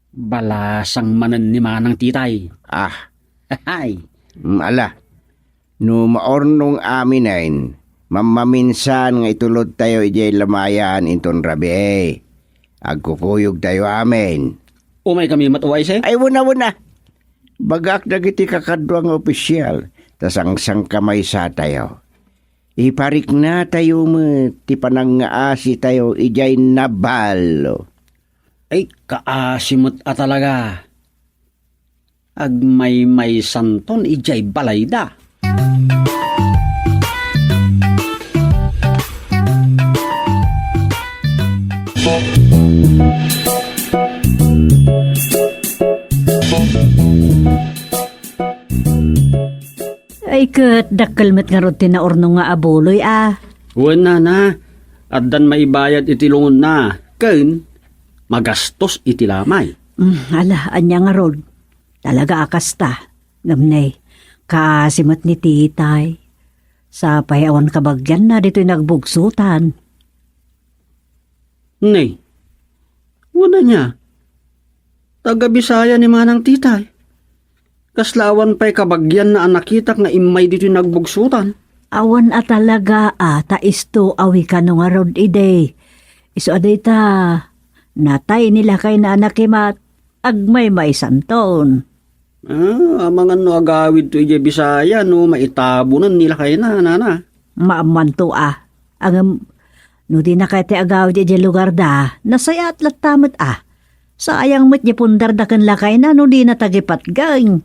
Balasang manen ni Manang Titay. Ah. Ay. Mm, ala. No maurnong aminen, mammaminsan nga itulodtayo idiay lamayan inton rabii. Agkukuyogtayo amin. Umaykami met, o ay say? Ay, wen a, wen a. Ibagaak dagiti kakadua nga opisial, ta sangsangkamaysatayo. Ipariknatayo met ti panangngaasitayo idiay Naval. Ay, kaasi met a talaga. Agmaymaysanton idiay balayda. Ay, ket dakkel met ngarud ti naurnong nga abuloy a. Wen, nana, addan maibayad iti lungonna, ken magastos iti lamay. Mm, ala, ania ngarud? Talaga a kasta, ngem ne, kaasi met ni titay. Sapay awan kabagianna ditoy nagbugsotan. Ne, wen ania? Taga-Bisaya ni Manang Titay. Kasla awan pay kabagianna a nakitak nga immay ditoy nagbugsotan. Awan a talaga a ta isto a wi kano ngarud idi. Isu a dayta, natay ni lakayna a nakimat, agmaymaysanton. Ah, amangan no agawidto idiay Bisaya no maitabonen ni lakayna, nana. Maammanto a. Ngem, no dinakay ti agawid idiay lugarda, nasayaat latta met a. Sayang met ti pundarda ken lakayna no dina tagipatgeng.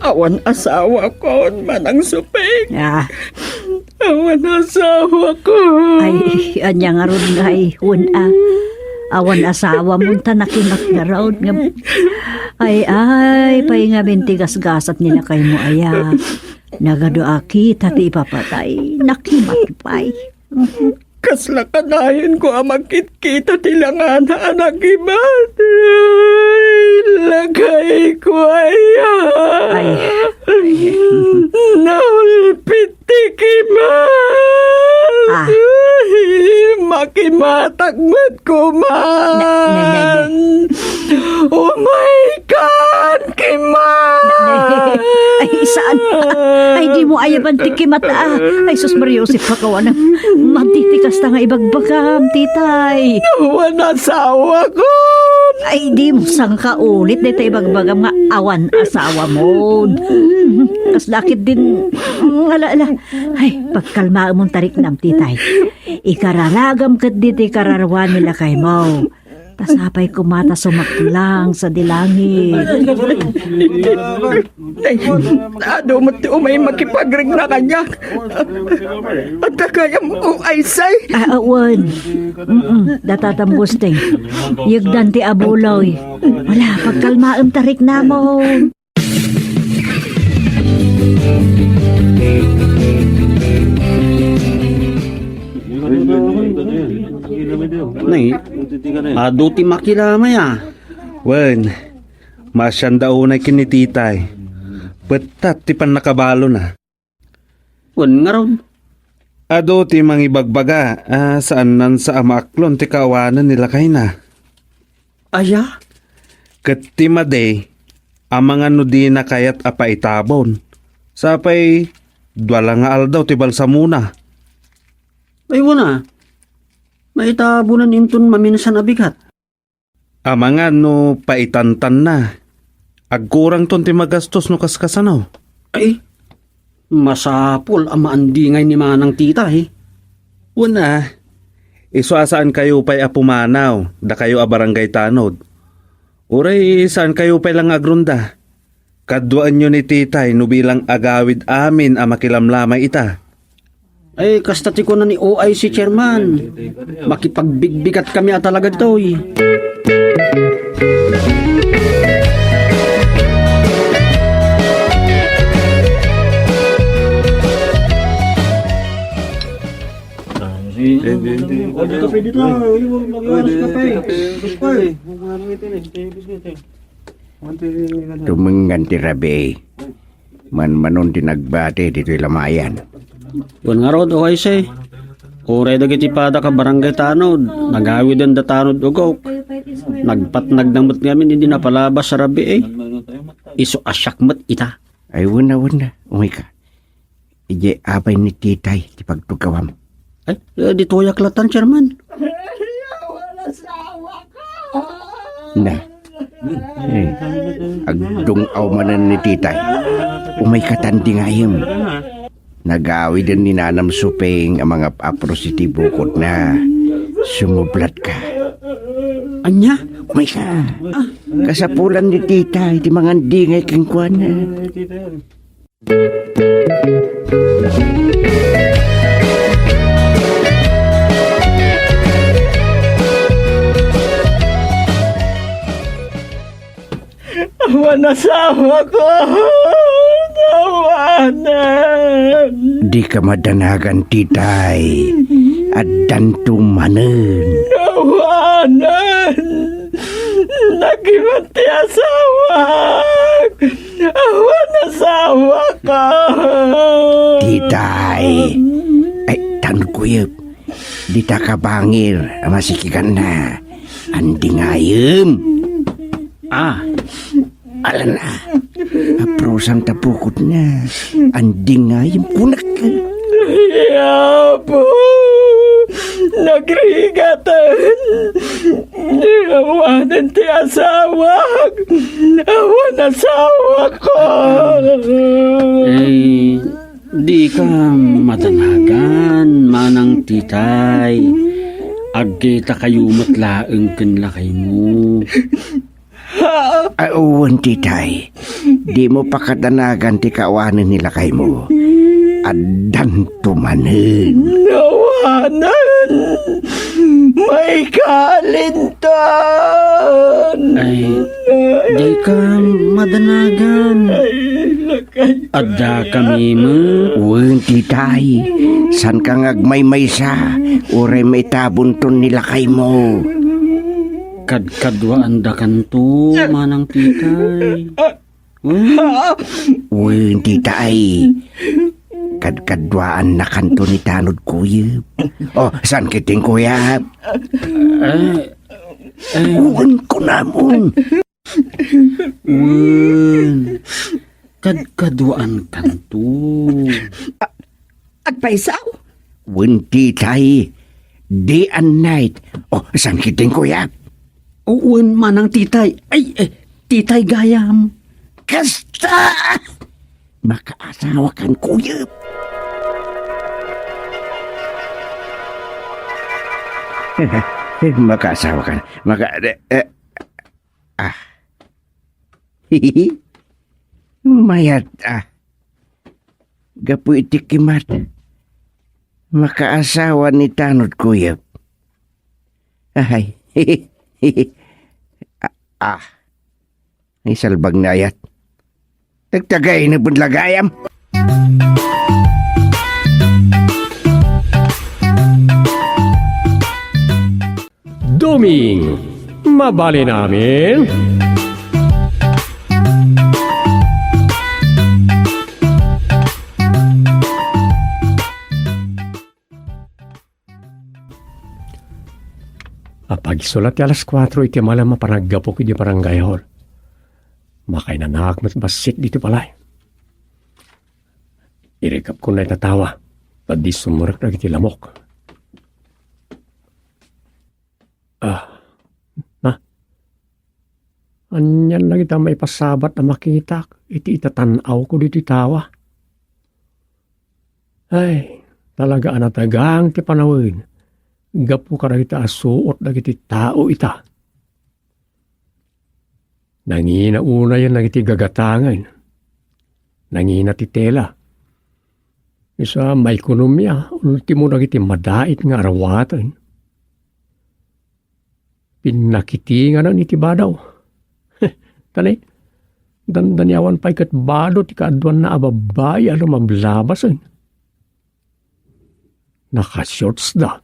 Awan asawakon, Manang Suping. Ah. Awan asawakon. Ay, ania ngarud ngay, wen a. Awan asawamon ta nakimat ngarud nga. Ay, ay, pay ngamin ti gasgasat ni lakaymo aya. Nagadu a kita ti ipapatay, nakimat pay. Kasla kanayon ko a magkitkita ti langana a nakibat. Ay, lakay ko aya. Ay. Naulpit ti kimat. Ah. Ay, makimatak met koma. Na, na, na, na. Umaykan, kimat! Ay, saan? Ay, dimo ayaban ti kimat, ah. Ay, sus, Maria Josep, pakawanam. Madi ti kasta nga ibagbagam, titay. Awan asawakon. Ay, dimo sangkaulit dayta ibagbagam nga awan asawamon. Kasla ket din, mm, ala, ala. Ay, pagkalmaemon ta riknam, titay. Ikararagam ket ditoy kararua ni lakaymo. Ta sapay koma ta sumaklang sadi langit. Nay, adu met ti umay makipagrikna kaniak. Adda gayam uaysay. Ah, awan. Mm-mm. Datatam Gusting. Yegdan ti abuloy. Wala, pagkalmaem ta riknamon. Nay, adu ti makilamay a. Wen, maasianda unay ken ni titay. Pettat ti pannakabalona. Wen ngarud, adu ti mangibagbaga a saannan sa a maaklon ti kaawanen ni lakayna. Aya? Ket ti madi, amangan no dina kayat a paitabon. Sapay, dua la nga aldaw ti balsamona. Ay, wen a. Maitabonan inton maminsan a bigat. Amangan no paitantanna. Agkurangton ti magastos no kaskasano. Ay, masapul a maandingay ni manang tita, eh. Wen a, isu a saankayo pay a pumanaw, dakayo a barangay tanod. Uray saankayo pay la nga agronda. Kaduaenyo ni titay no bilang agawid amin a makilamlamay ita. Ay, kasta ti kuna ni O I C chairman. Makipagbigbigat kami a talaga ditoy. Hindi, hindi. Pwede ka, pwede ka. Hindi mo mag-iwas ka pa eh. Gusto ko eh. Tumengngan ti rabii. Manmanon ti nagbati ditoy lamayan. Wen ngarud, O I C. Uray dagiti padak a barangay tanod, nagawiden da tanod ugok. Nagpatnag na met ngamin idi napalabas a rabii. Isu a siak met ita. Ay, wen a, wen a. Umay ka. Idiay abay ni titay ti pagtugawam. Ay, eh, ditoyak latan, chairman. Na. Eh, agdung-aw manen ni titay. Umay ka ta andingayem. Nagawiden ni Nanam Suping a mangap-apros iti bukodna. Sumublat ka. Ania? Umay ka. Kasapulan ni titay ti mangandingay kenkuana. Awan asawa ko! Awanan! Di ka madanagan, titay. Addanto manen. Awanan! Nagiman ti asawak! Awan asawak! Titay! Ay, tan kuyep. Dita kabangir a masikiganna. Andingayem. Ah. Alana. Aprusan ta pukotna. Andingayem kunak. Apo! Nagrigatan! Awanen ti asawak! Awan asawak! Eh, di ka madanagan, manang titay. Agkita kayo met laeng ken lakaymo. Ah, wen, titay. Dimo pakadanagan ti kaawanen ni lakaymo. Addanto manen. Awanen! Maikalintan! Ay, di ka madanagan. Ay, lakay. Adda kami met. Wen, titay. Saan ka nga agmaymaysa? Uray maitabonton ni lakaymo. Kadkaduaandakanto, manang titay. Wen, titay. Kadkaduaannakanto ni tanod kuyep. Oh, saan ketdin kuyep? Eh, eh. Wen, kunamon. Wen, kadkaduaankanto. Agpaysaw? Wen, titay. Day and night. Oh, saan ketdin kuyep? Oh, wen, manang titay. Ay, eh, titay gayam. Kasta! Makaasawakan kuyep. Eh, makaasawa ka na. Maka-, eh, eh, ah. Mayat, ah. Gapu iti kimat. Makaasawa ni Tanod, kuyog. Ay. Ah, ah. Ay, salbag na ayat. Tagtagay na pun lagayam. Doming, mabalin amin? Apay, isu la ti alas kuatro iti malem a panaggapok iti barangay hall. Makainanaak met bassit ditoy balay. Irikapkon dayta tawa, ta di sumrek dagiti lamok. Ah, na? Anian dagita maipasabat a makitak iti itatan-awko ditoy tawa? Ay, talaga a nadagang ti panawen gapu kadagita a suot dagiti tao ita. Nangina unayen dagiti gagatangen. Nangina ti tela. Isu a maikonomia, ultimo dagiti madait nga arawaten. Pinnakitinganan iti badaw. Tani, dandaniawan pay ket bado ti kaaduanna a babbai a lumablabasen. Naka-shorts da.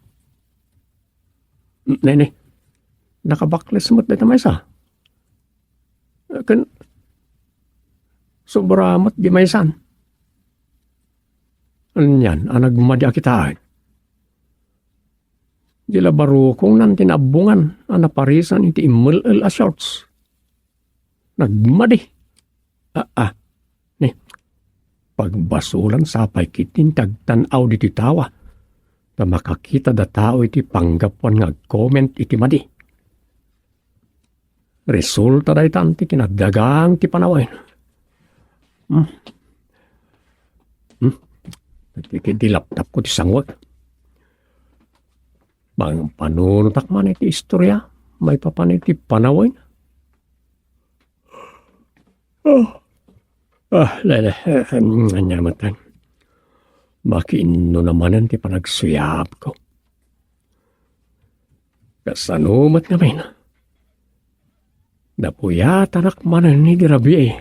Nene, nakabakles met dayta maysa. Ken sobra met di maysan. Anian a nagmadi a kitaen? Di la barukongnan ti naabbongan a naparisan iti immel-el a shorts. Nagmadi. Aa, ni, pagbasolan sapay ketdin ti agtan-aw ditoy tawa, ta makakita da tao iti panggapuan nga agcomment iti madi. Resulta daytan ti kinadagang ti panawen. Hmm. Hmm. Iti, iti laptopko ti sanguek. Mangpanunotak man iti istorya, maipapan iti panawen. Oh. Ah, lele, eh, em, ania met, eh. Makiinno na manen ti panagsuyabko. Kasano met ngamin? Napuyatanak manen idi rabii.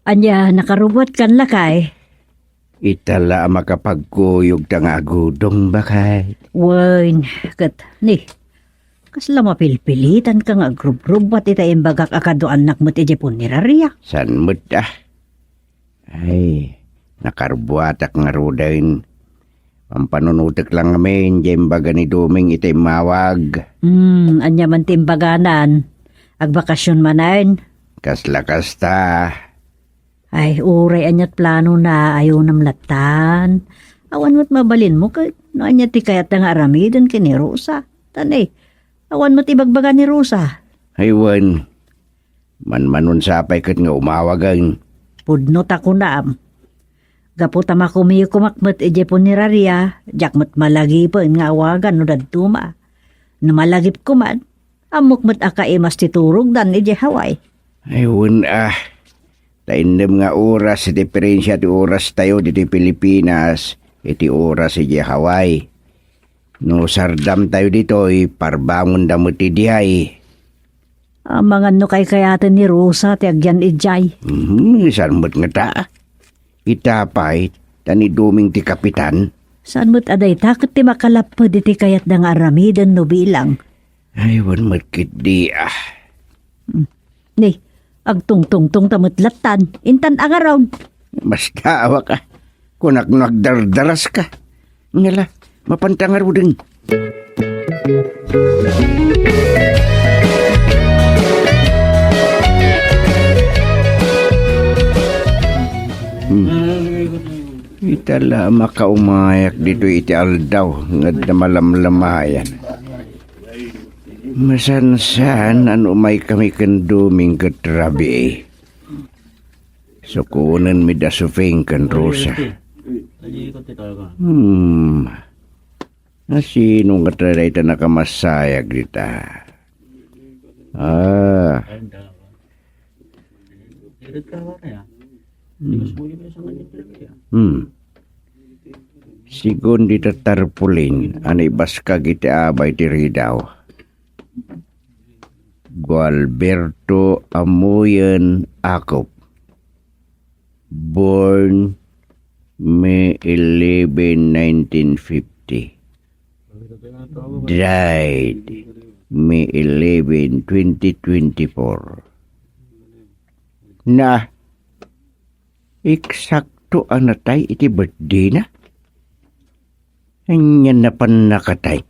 Ania, nakarubbuatkan, lakay? Ita la a makapagkuyogta nga agudong, baket. Wen, ket, ni, kasla mapilpilitanka nga agrubrubbuat ita imbagak a kaduaannak met idiay punerarya? Saan met, ah? Ay, nakarubbuatak ngaruden. Mampanunotek la ngamin diay imbaga ni Doming ita immawag. Hmm, ania man ti imbaganan? Agbakasion manen? Kasla kasta. Ay, uray ania't planona, ayonam lattan. Awan met mabalinmo ket no ania ti kayatda nga aramiden ken ni Rosa. Tan, eh, awan met ibagbaga ni Rosa. Ay, wen. Manmanon sapay ket nga umawag, ay. Pudno ta kunam. Gapu ta makumikomak met idiay punerarya, diak met malagipen nga awagan no dadduma. No malagipko man, ammok met a kaimas ti turogdan idiay Hawaii. Ay, wen, ah. Ta innem nga oras ti diferensia ti orastayo ditoy Pilipinas iti oras idiay Hawaii. No sardamtayo ditoy, parbangonda met idiay. Amangan no kaykayaten ni Rosa ti agyan idiay. Mhm, saan met ngata? Ita pay, ta ni Doming ti kapitan. Saan met a dayta ket ti makalapped iti kayatda nga aramiden no bilang? Ay, wen met ketdi, ah. Hmm. Ni, agtungtungtong ta met lattan, intan a ngarud. Mas daawak, ah. Kunak no agdardaras ka. Ngala, mapanta ngaruden. Tala makaumayak ditoy iti aldaw nga adda malamlamayan. Masansan a no umaykami ken Doming ket rabii. Sukonenmi da Sufing ken Rosa. Hmm. Asino ngata dayta nakamasayag dita? Ah. Hmm. Sigun dita tarpaulin a naibaskag iti abay ti ridaw. Gualberto Amoyen Acop. Born May eleven, nineteen fifty. Died May eleven, twenty twenty-four. Na, eksakto a natay iti birthday na. Ania napan nakatay?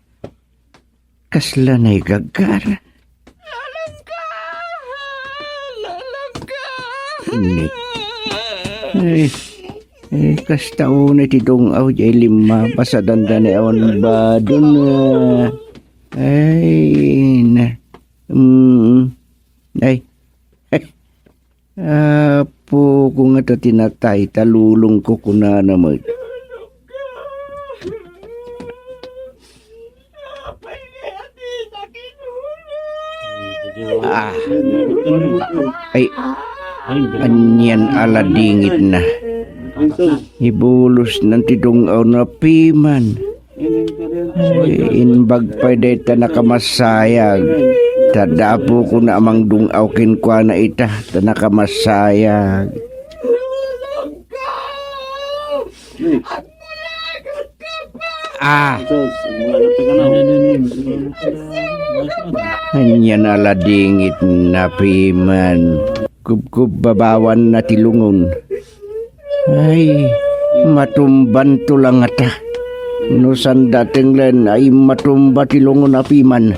Kasla naigaggar. Lalangga! Lalangga! Ni. Eh, eh, kasta unay ti dung-aw jay limmapas a dandani awan badon, ah. Ay, na. Mm. Ay. Apoko ngata ti natay, ta lolongko kunana met. Ah. Ay, anian a ladingitna. Ibulosnan ti dung-aw na piman. Ay, imbag pay dayta nakamasayag. Ta adda apokona a mangdung-aw kenkuana ita, ta nakamasayag. Ah. Anian a ladingitna piman. Kubkubbabawanna ti lungon. Ay, matumbanto la ngata. No saan datenglen, ay, matumba ti lungon a piman.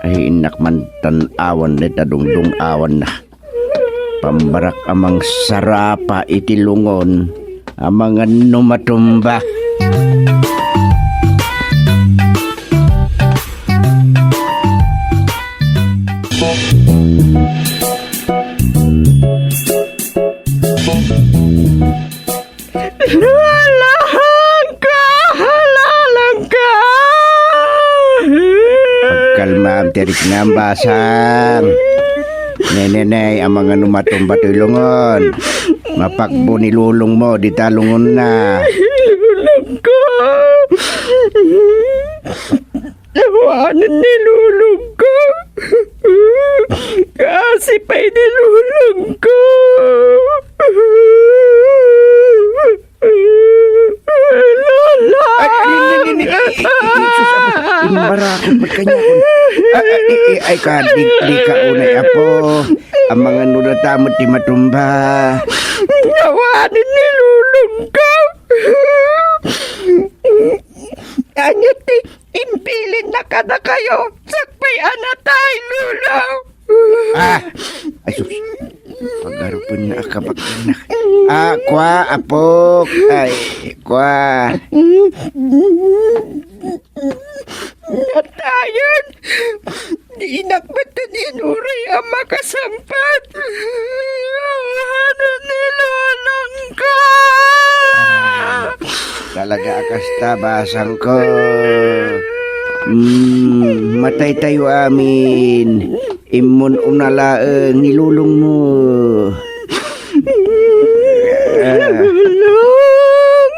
Ay, innak man tan-awan dayta dungdung-awanna. Pambarak a mangsarapa iti lungon, amangan no matumba. Lalangga! Lalangga! Pagkalmaam ti riknam, Basang. Neneney, amangan no matumba toy lungon. Mapakbo ni lolongmo dita lungonna. Lolongko! Awanen ni lolongko. Kaasi pay ni lolongko. Lola! Ay, ni, ni, ni, ni. I-, i-, i-, sus, apo, imbarakon, pagkanyakon. Ay, ay, ay, ay, ka, di, di ka unay, apo. Amangan no data met ti matumba. Awanen ni lolongko. Ania ti imbilinna kadakayo, sakbay a natay, Lolo? Ah! Ay, sus. Pagarupenna a kabagana. Ah, kua, apok. Ay, kua. Natayen. Dinak met inuray a makasangpet. Ano ni lolongko? Talaga a kasta, Basangko. Mm, mataytayo amin. Immon una laeng ni lolongmo. Ah. Lolong!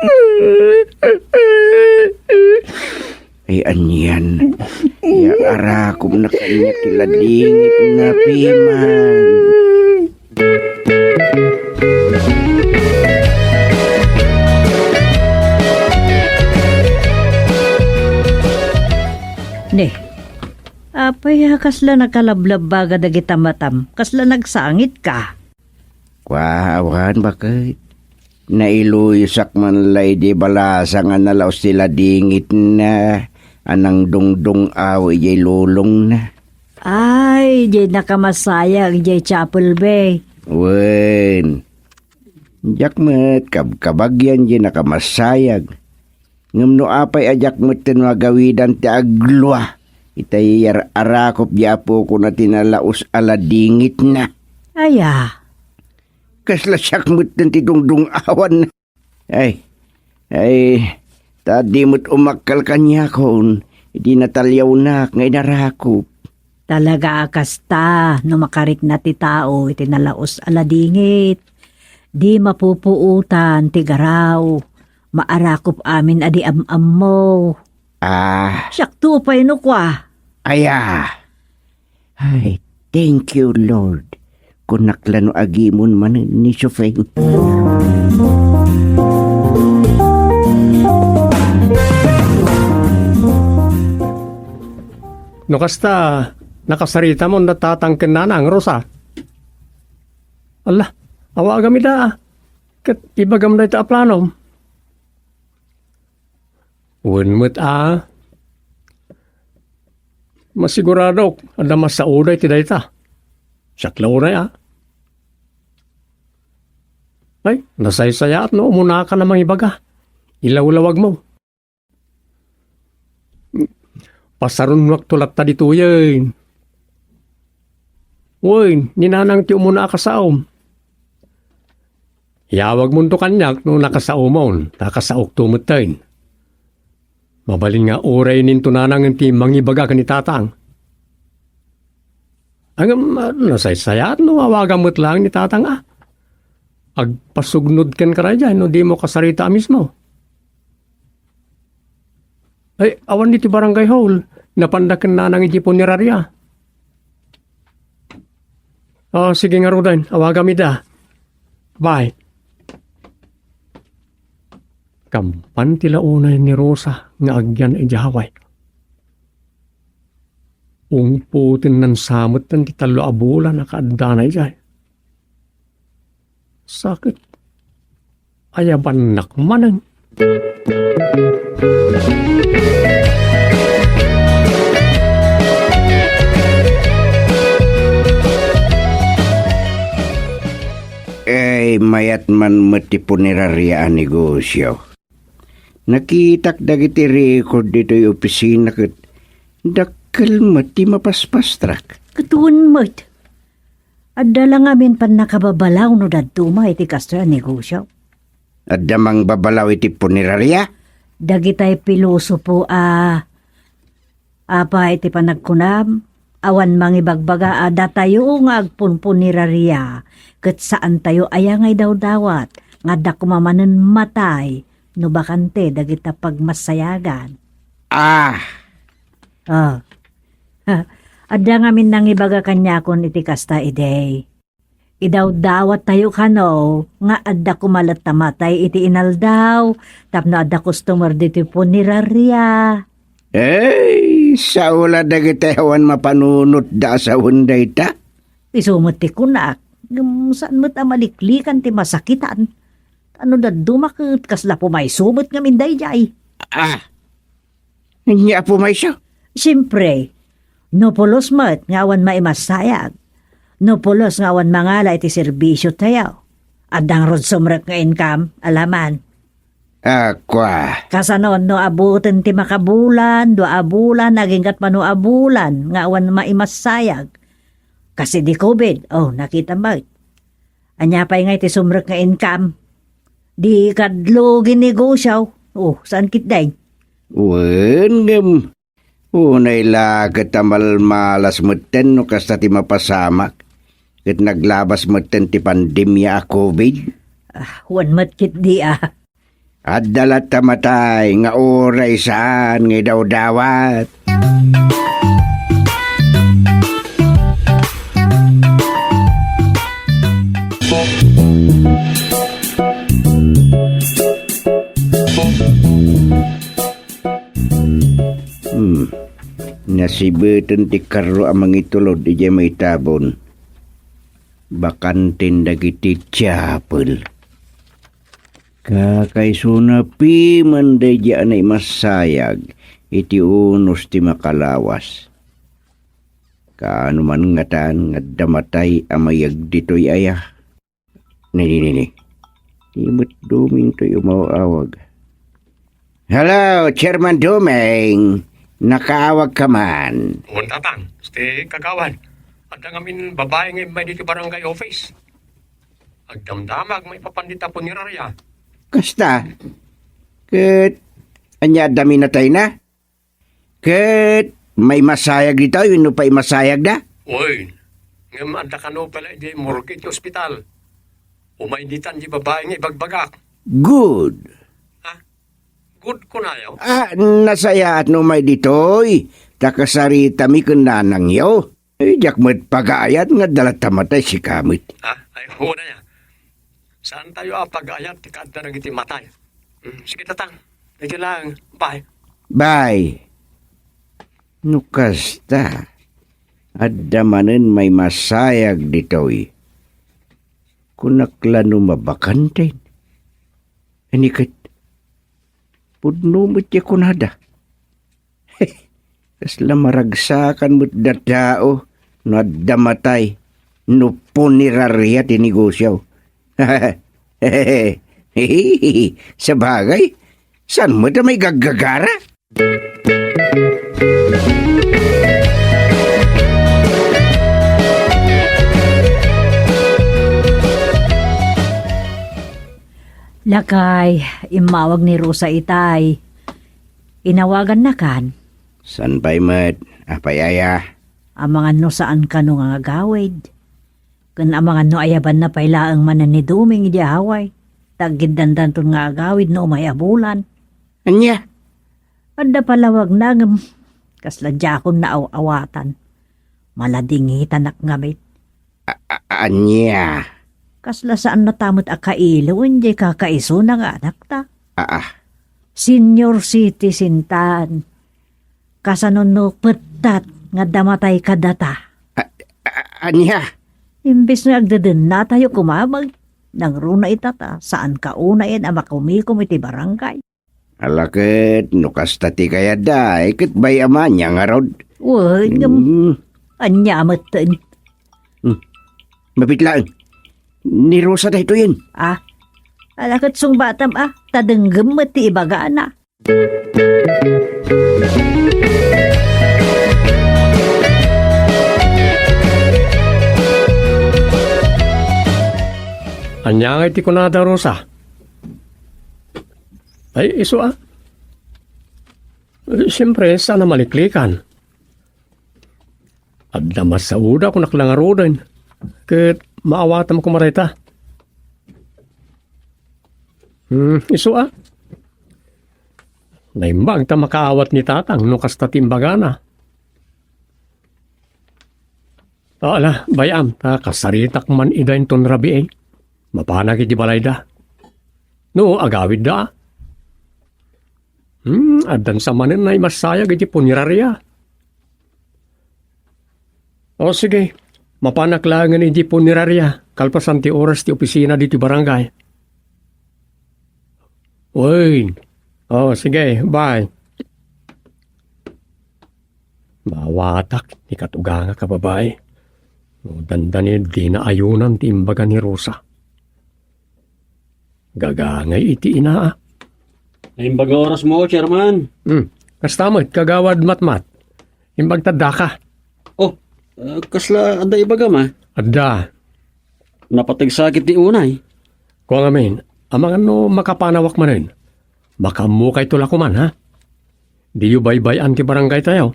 Ay, anian? Ya, arakom na kaniak ti ladingit na piman. Ne, apay a kasla nakalablabbaga dagita matam? Kasla nagsangitka? Kua, awan, baket. Nailuyosak man la idi balasang a nalaos ti ladingitna a nangdungdung-aw idiay lolongna. Ay, diay nakamasayag idiay chapel, bay. Wen. Diak met kabkabagyan diay nakamassayag. Ngem no apay a diak metten magawidan ti aglua, itay yar-arakop diay apokon a tinalaos a ladingitna. Aya? Kasla siak metten ti dungdung-awan. Ay, ay, ta di met umakkal kaniakon, idi nataliawnak nga inarakop. Talaga a kasta, no makarikna ti tao iti nalaos a ladingit, di mapupuotan ti garaw, maarakop amin a di am-ammo. Ah. Siakto pay no kua. Aya. Ay, thank you, Lord. Kunak la no agimon manen ni Chofeng. No kasta, nakasaritamon da tatang ken nanang, Rosa? Alla, awagam ida, ah. Ket ibagam dayta a planom. Wen met a. Masiguradok, adda masaoda iti dayta. Siak la unay a. Ay, nasaysayaat no umunaka a mangibaga. Ilawlawagmo. Pasarunoakto latta ditoyen. Wen, ni nanang ti umuna a kasaom. Iyawagmonto kaniak no nakasaomon, ta kasaokto metten. Mabalin nga uraynen to nanang ti mangibaga ken ni tatang. Ngem, ah, nasaysayaat no awagam met laeng ni tatang a. Agpasugnod kenka daydiay no dimo kasarita a mismo. Ay, awan iti barangay hall. Napanda ken nanang iti punerarya. Ah, sige ngaruden, awagam ida. Bye. Kampan ti launay ni Rosa nga agyan idiay Hawaii. Ungpoten nansametten ti tallo a bulan a kaaddana idiay. Sakit. Ayabannak manen. Ay, mayat man met ti punerarya a negosio. Nakitak dagiti record ditoy opisina ket dakkel met ti mapaspastrak. Ket wen met. Adda la ngamin pannakababalaw no dadduma iti kastoy a negosio. Adda mangbabalaw iti punerarya? Dagitay pilosopo a, apay ti panagkunam, awan mangibagbaga a datayo nga agpunpunerarya, ket saantayo aya nga idawdawat nga adda koma manen matay no bakante dagita pagmasayagan. Ah! Ah. Ha, adda ngamin nangibaga kaniakon iti kasta idi. Idawdawattayo kano nga adda koma latta matay iti inaldaw tapno adda customer ditoy punerarya. Ay, sao la dagiti awan mapanunotda a sawen dayta. Isu met ti kunak, ngem saan met a maliklikan ti masakitan. Ano dadduma ket kasla pumayso met ngamin daydiay. Ah, Ania a pumayso? Siempre, no pulos met nga awan maimassayag, no pulos nga awan mangala iti serbisiotayo, adda ngarud sumrek nga income, alaman. A, kua. Kasano no abutin ti makabulan, dua a bulan, agingga mano a bulan nga awan maimassayag? Kas idi covid, oh, nakita met. Ania pay nga iti sumrek nga income? Di kadlo ginegosyo. Oh, saan ketdi? Wen, ngem unay la ket a malmalas metten no kasta ti mapasamak, ket naglabas metten ti pandemia a covid. Ah, wen met ketdi, ah. Adda latta matay nga uray saan nga idawdawat. Hmm. Nasibeten ti karro a mangitulod idiay maitabon. Bakanten dagiti chapel. Kakaisuna piman daydiay a naimassayag iti unos ti makalawas. Kaano man ngatan nga adda matay a mayeg ditoy aya? Nini, nini. Ni met Doming toy umaw-awag. "Hello, Chairman Doming. Nakaawag ka man?" "Wen, Tatang. Iti kagawad. Adda ngamin babai nga immay ditoy barangay office. Agdamdamag maipapan dita punerarya." "Kasta? Ket ania, adda minatayna? Ket maimasayag ditoy wenno paimasayagda?" "Wen, ngem adda kano pay la idiay morgue iti ospital. Umay ditan diay babai nga ibagbagak." "Good." "Ha? Good kunayo?" "Ah, nasayaat no umay ditoy, ta kasaritami ken nanangyo. Ay, diak met pagaayat nga adda latta matay sika met." "Ha? Ay, wen aya. Saantayo a pagaayat ti kaadda dagiti matay. Hmm, sige, Tatang. Daytoy lang. Bye." "Bye." "No kasta, adda manen maimasayag ditoy. Kunak la no mabakanten. Ania ket, pudno met ti kunada. Kasla maragsakan met a tao no adda matay, no punerarya ti negosio. Sabagay, saan met a maigaggagara?" "Lakay, immawag ni Rosa itay. Inawagannakan?" "Saan pay met? Apay aya?" "Amangan no saan kano nga agawid. Ken amangan no ayabanna pay laeng manen ni Doming idiay Hawaii. Ta aggiddandanton nga agawid no umay a bulan." "Ania?" "Adda palawagna ngem kasla diakon naaw-awatan. Maladingitanak ngamin." "A-, a-, ania?" "Kasla saanna ta met a kailoen diay kakaisuna nga anakta. Aa. Senior citizen tan. Kasano no pettat nga adda matay kadata?" "A-, a-, ania?" "Imbes nga agdedennatayo koma met, nangruna ita ta saan ka unayen a makumikom iti barangay." "Ala ket, no kasta ti kayatda, ay ket bay-am ania ngarud?" "Wen, ngem, hmm, ania metten?" Hmm. Mabit laeng. Ni Rosa daytoyen. Ah, ala ket sungbatam, ah, ta denggem met ti ibagana. Ania ngay ti kunada, Rosa? Ay, isu, ah. Eh, siyempre, saan a maliklikan. Adda masaoda kunak la ngaruden. Ket maawatam koma dayta. Hmm, isu, ah. Naimbag ta makaawat ni Tatang no kasta ti imbagana. Ala, bay-am, ta kasaritak man ida inton rabii. Mapanak iti balayda. No, agawidda. Hmm, addan sa manen a imasayag iti punerarya. O, sige. Mapanak laengen iti punerarya kalpasan ti oras ti opisina ditoy barangay. Wen. O, sige. Bye. Maawatak ni katugangak a babai. No dandani, dina ayunan ti imbaga ni Rosa. Gagangay iti inaa. Naimbag nga orasmo, Chairman. Hmm. Kasta met, Kagawad Matmat. Imbag ta addaka. Oh, ah, kasla adda ibagam, ah? Adda. Napateg sakit ni unay. Kua ngamin, amangan no makapanawak manen. Makaammokayto la koman, ha? Diyo baybay-an ti barangaytayo.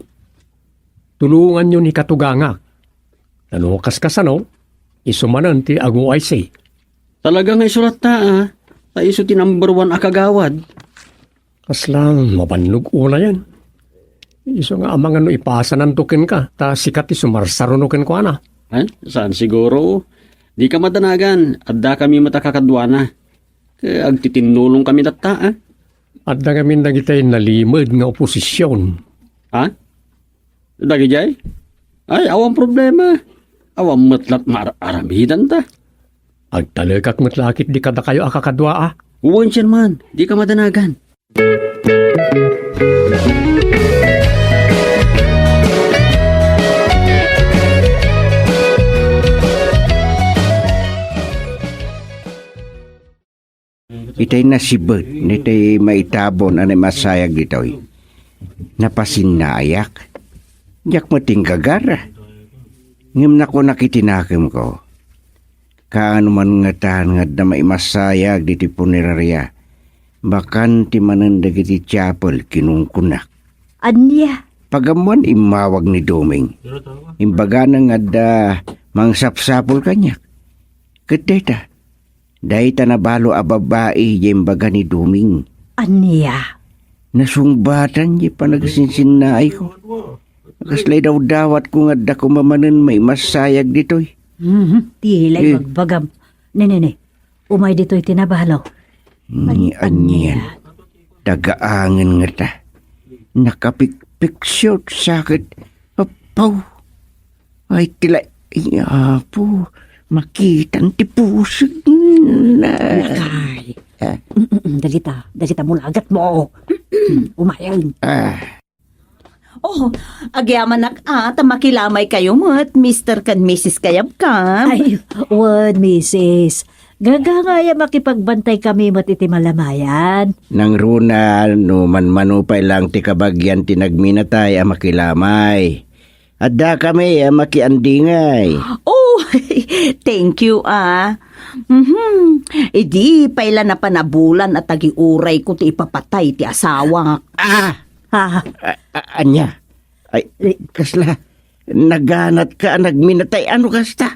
Tulonganyo ni katugangak. Ta no kaskasano, isu manen ti aguaysi. Talaga nga isu latta, ah. Ta isu ti number one a kagawad. Kasla mabannog unayen. Isu nga amangan no ipasananto kenka, ta sika ti sumarsaruno kenkuana. Eh, saan siguro? Dika madanagan, addakami met a kakaduana. Ket agtitinnulongkami latta, ah. Adda ngamin dagiti nalimed nga oposision. Ha? Dagidiay? Ay, awan problema. Awan met la't maar-aramidanta. Agtalekak met la ketdi kadakayo a kakadua, a. Wen, Chairman, dika madanagan. itay nasibet, itay maitabon a naimasayag ditoy. Napasinnaayak. Diak met inggagara. Ngem nakunak iti nakemko, "Kaano man ngatan nga adda maimasayag ditoy punerarya? Bakante manen dagiti chapel," kinunkunak. Ania? Pagammoan immawag ni Doming. Imbagana nga adda mangsapsapul kaniak. Ket dayta, dayta nabalo a babai diay imbaga ni Doming. Ania? Nasungbatan diay panagsinsinnaayko. Kasla idawdawatko nga adda koma manen maimasayag ditoy. Mhm, ti lay Eh. bagbagam. Ne, ne, ne. Umay ditoy ti nabalo. Ni Ay, anian. Ania. Tagaangen ngata. Nakapikpiksot saket. Apaw. Ay, tila. Ay, apo. Makitan ti pusig na. Lakay. Ah. Mm, mm, mm. Dagita, dagita mulagat mo. Umayon. Ah. Oh, agyamanak a ta makilamay kayo met, Mister ken Missus Kayabkam. Ay, wen, Missus. Gagangay a makipagbantay kami met iti malamayan. Nangruna, no manmano pay lang ti kabagian ti nagminatay a makilamay. Adda kami a makiandingay. Oh, thank you, ah. Mhm. Idi pay la napanabulan a tagiuray ko ti ipapatay ti asawak. Ah! Ah. A-, a-, ania? Ay, Eh. kasla, naganat ka a nagminatay, ano kasta?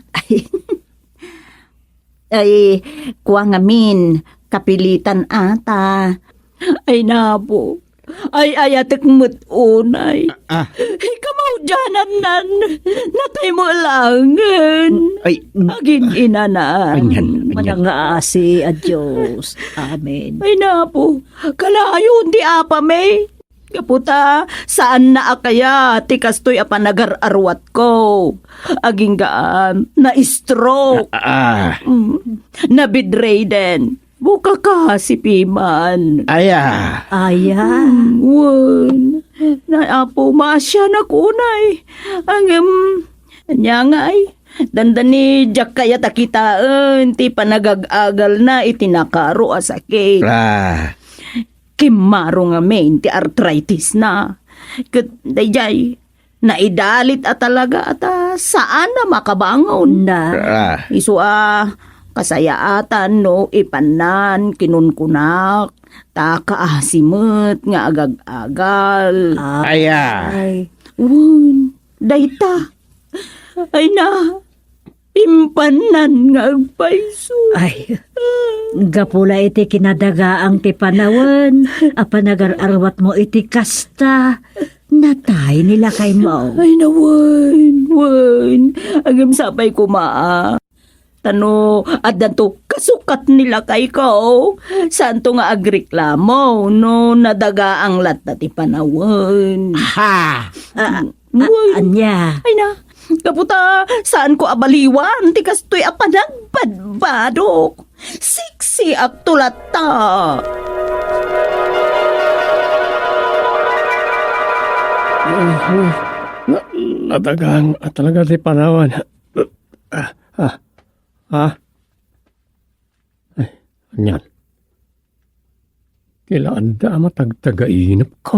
Ay, kua ngamin, kapilitan ata. Ay, napo. Ay, ayatek met unay. Ah, ah. Ay, kamaudianannan. Natay mo langen. Ay, Agin inana. Anian, anian. Manangasi a Dios. Amen. Ay, napo. Kalayon ti apami. Gapu ta, saanna a kayat ti kastoy a panagar-arwatko. Aginggaan, na-stroke. Ah, ah. Mm. Na-bedridden. Bukaka si Piman. Aya. Aya. Mm, wen. Na, apo, maasyanak unay. Ngem, ania ngay, dandani diak kayat a kitaen ti panagag-agalna iti nakaro a sakit. Ah. Kimmaro ngamin ti arthritis na. Ket daydiay, naidalit a talaga a ta saan a makabangon. Na. Ah. Isu a kasayaatan no ipannan kinunkunak, ta kaasi met nga agag-agal. Ah. Aya. Ay. Wen, dayta. Ay na, impannan nga agpayso. Ay, gapu la iti kinadagaang ti panawen a panagar-arwat mo iti kasta, natay ni lakay mo. Ay, na wen, wen. Agem sapay koma, a. Ta no addanto kasukat ni lakayko, saanto nga agreklamo no nadagaang latta ti panawen. Ha! Ah, Wen. Ania? Ay na, gapu ta, saanko a baliwan ti kastoy a panagbadbadok. Siksi akto latta. Nadagang a talaga ti panawan. Ah, ah, ah. Ay, anian? Kila adda a matagtagainepko.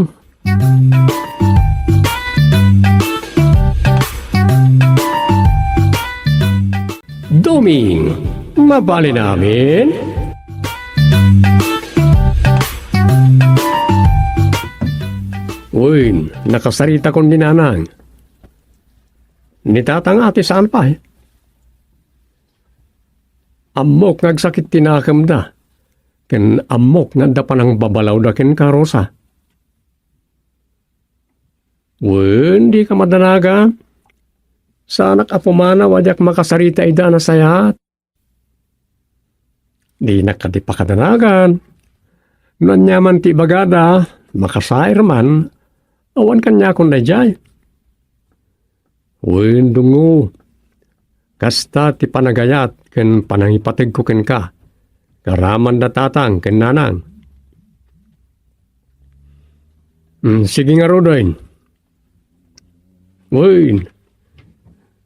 Doming, mabalin amin? Wen, nakasaritakon ni Nanang. Ni Tatang a ti saan pay. Ammok nga agsakit ti nakemda, ken ammok nga adda panangbabalawda kenka, Rosa. Wen, dika madanagan. Saanak a pumanaw a diak makasarita ida a nasayaat. Dinak kadi pakadanagan. No aniaman ti ibagada, makasair man, awan kaniakon daydiay. Wen, dungngo, kasta ti panagayat ken panangipategko kenka, nga aramanda Tatang ken Nanang. Mm, sige ngaruden. Wen,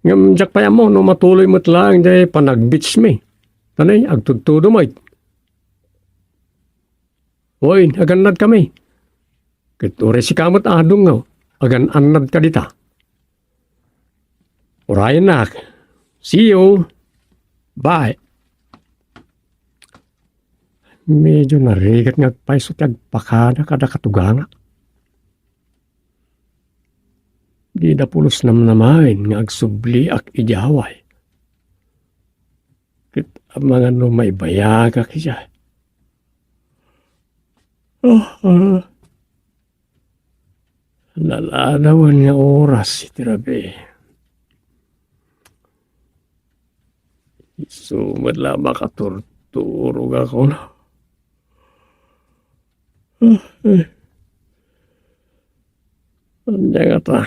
ngem diak pay ammo no matuloy met laeng diay panagbeach mi. Tanay, agtudtudo met. Wen, agannadkami. Ket uray sika met a dungngo, agan-annadka dita. Urayennak. See you. Bye. Medyo narigat nga agpayso ti agpakada kada katugangak. Dida pulos namnamaen nga agsubliak idiay Hawaii. Ket amangan no maibayagak idiay. Ah, ah. Naladawen nga oras iti rabii. Isu met la makaturturog ako, no? Ah, eh. Ania ngata?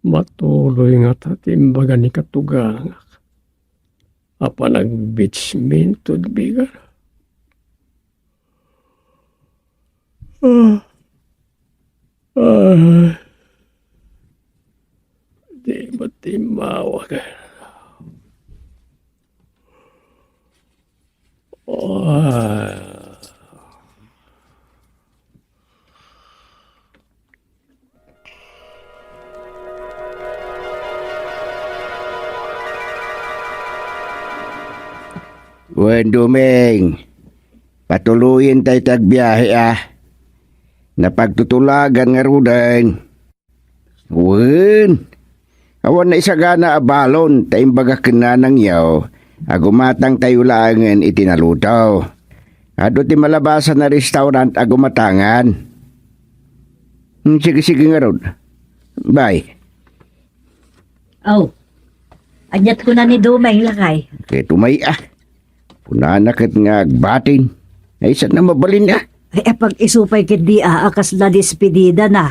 Matuloy ngata ti imbaga ni katugangak a panag-beach mi ket bigat. Ah. Ah. Di met timmawag. Ah. Wen, Dumeng, patuloyen tayo ti agbiahe, a. Napagtutulagan ngaruden. Wen, awan naisagana a balon ta imbaga ken nanangyo a gumatang tayo laengen iti naluto. Adu ti malabasan a restaurant a gumatangan. Hmm, sige, sige ngarud. Bye. Aw, aniat kuna ni Dumeng, lakay? Ket umay, a. Kunana ket nga agbatin. Ay, saan na mabalin, a? Ay, apag-isu pay ket di, a, a kasla despedida na.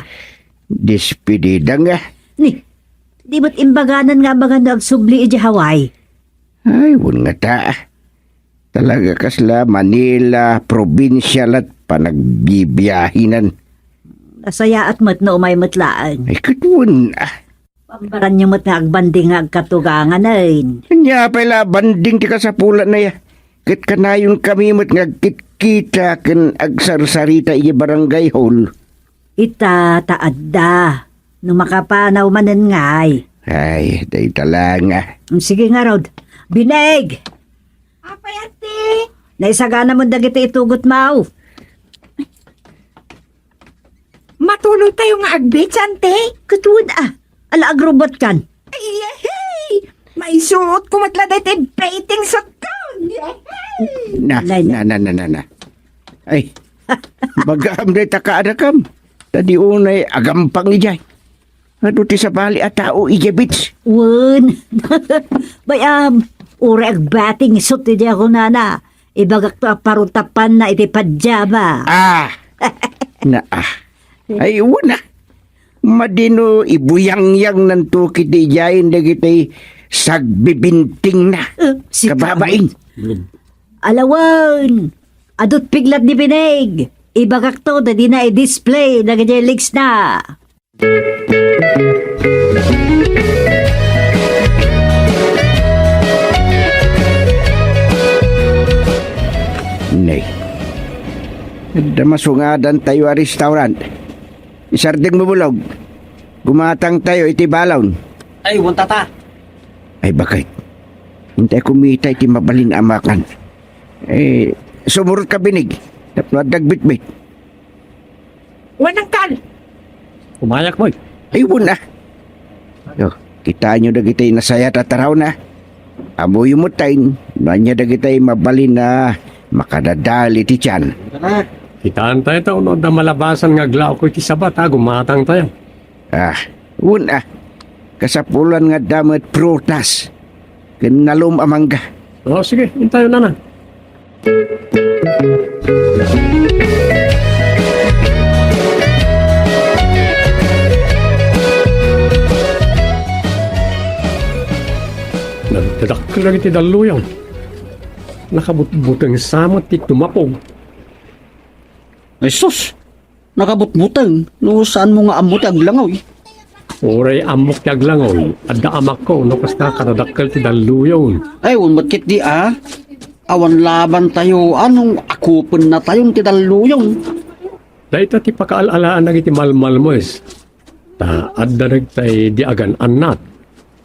Despedida nga? Ni, di met imbaganan nga amangan no agsubli idiay Hawaii? Ay, wen ngata. Talaga kasla Manila, provincial at panagbibiahinan. Nasayaat met no umay met laeng. Ay, ket wen, a. Pambaranyo met nga agbanding nga agkatuganganen. Ania pay la banding ti kasapulanna, ya? Ket kanayon kami met nga agkitkita ken agsarsarita idiay barangay hall. Ita ta adda. No makapanaw manen ngay. Ay, dayta la nga. Mm, sige ngarud. Bineg! Apay, ante? Naisagana mo dagiti itugotmo. Matuloy tayo nga agbeach, ante? Ket wen, a. Ala, agrubot kan. Ay, yehey! Maisuot ko met la daytoy bathing suit ko. Yehey! Na, Nay, na, na, na, na, na. Ay, baga am dayta kaadakam. Ta di unay agampang idiay. Adu ti sabali a tao idiay beach. Wen. Bay-am, uray agbathing suit idiay kunana. Ibagakto a parutapanna iti pajama. Ah! Na, ah. Ay, wen, a. Madi no ibuyangyang nanto kiti idiayen dagiti sagbibintingna. Eh, si Kababain. Ala wen. Adut piglat ni Bineg. Ibagakto ta dina i-display dagiti legs na. Nay. Adda masungadan tayo a restaurant. Isardeng mo bulog. Gumatang tayo iti balon. Ay, wen, tata. Ay, baket. Intay kumita iti mabalin a makan. Eh, sumurot ka, Bineg. Tapno adda agbitbit. Wen, angkal. Umayak, boy. Ay, wen, a. Yo, kitaenyo dagiti nasayat a tarawna. Ammoyo met no ania dagiti mabalin a makadadael iti tiyan. Kitaentayo ta no adda malabasan nga aglaok iti Sabat, a, gumatang tayo. Ah, wen, a. Kasapulan nga adda met prutas ken nalum a mangga. O, sige, intayon, nana. Nagdadakkel dagiti dalluyon. Nakabutbuteng sa met ti tumapog. Ay, sus! Nakabutbuteng no saanmo nga ammo ti aglangoy. Uray ammok ti aglangoy, adda amakko no kasta kadadakkel ti dalluyon. Ay, wen met ketdi, a. Awan labantayo, anong akupennatayon ti dalluyon? Dayta ti pakaal-alaan dagiti malmalmes. Ta adda dagitay di agan-annat.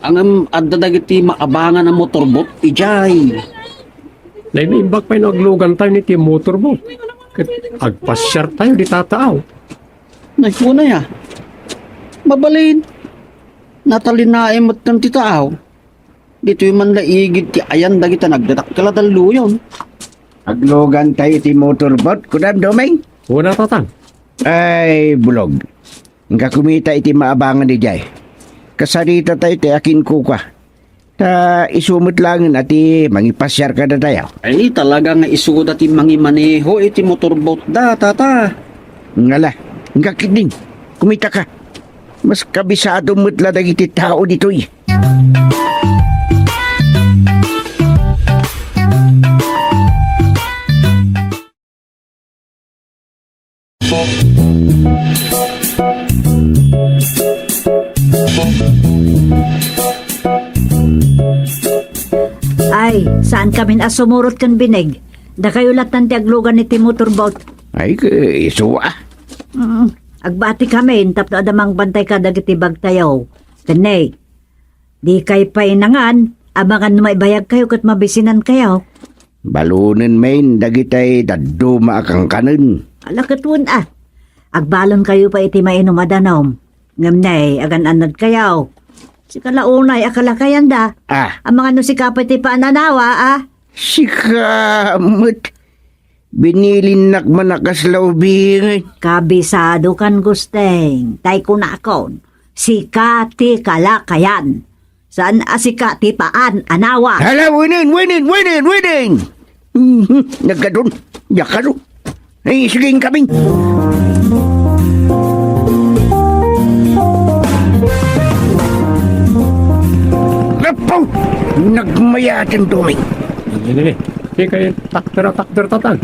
Ngem adda dagiti maabangan a motorboat idiay. Naimbag pay no aglugantayo iti motorboat. Ket agpasiartayo dita taaw. Nay, kunaya. Mabalin. Natalinaem met ti taaw. Ditoy man la igid ti ayan dagiti nagdadakkel a dalluyon. Aglugantayo iti motorboat, kunam, Doming? Una, Tatang. Ay, bulog. Inka kumita iti maabangan idiay. Kasaritatayo ti akinkukua. Ta isu met laengen a ti mangipasiar kadatayo. Ay, talaga nga isuda ti mangimaneho iti motorboat da, Tata. Ngala, inka ketdin. Kumitaka. Mas kabisado met la dagiti tao ditoy. Ay, saan kamin a sumurot ken binig? Dakayo latan ti aglugan iti motorboat. Ay, ke-, isu a. Mm, agbati kamin tapno adda mangbantay kadagiti bagtayo. Ken ne, dikay pay nangan, amangan no maibayagkayo ket mabisinankayo. Balonen main dagitay dadduma a kankanen. Ala ket wen a. Agbalonkayo pay iti mainum a danum. Ngem ne, agan-annadkayo. Sika la unay a kalakayanda. Ah. Amangan no sika pay ti paan-anawa, a? Sika met. Binilinnak man a kasla ubing. Kabisadokan, Gusteng. Tay kunakon, sika ti kalakayan. Saan a sika ti paan-anawa. Hala, wenen, wenen, wenen, wenen! Mhm, nagkadun. Yakalo. Ay, sige, inkabing. Apo! Nagmayaten, Doming. Ini, ini. Dikay takder, takder, Tatang.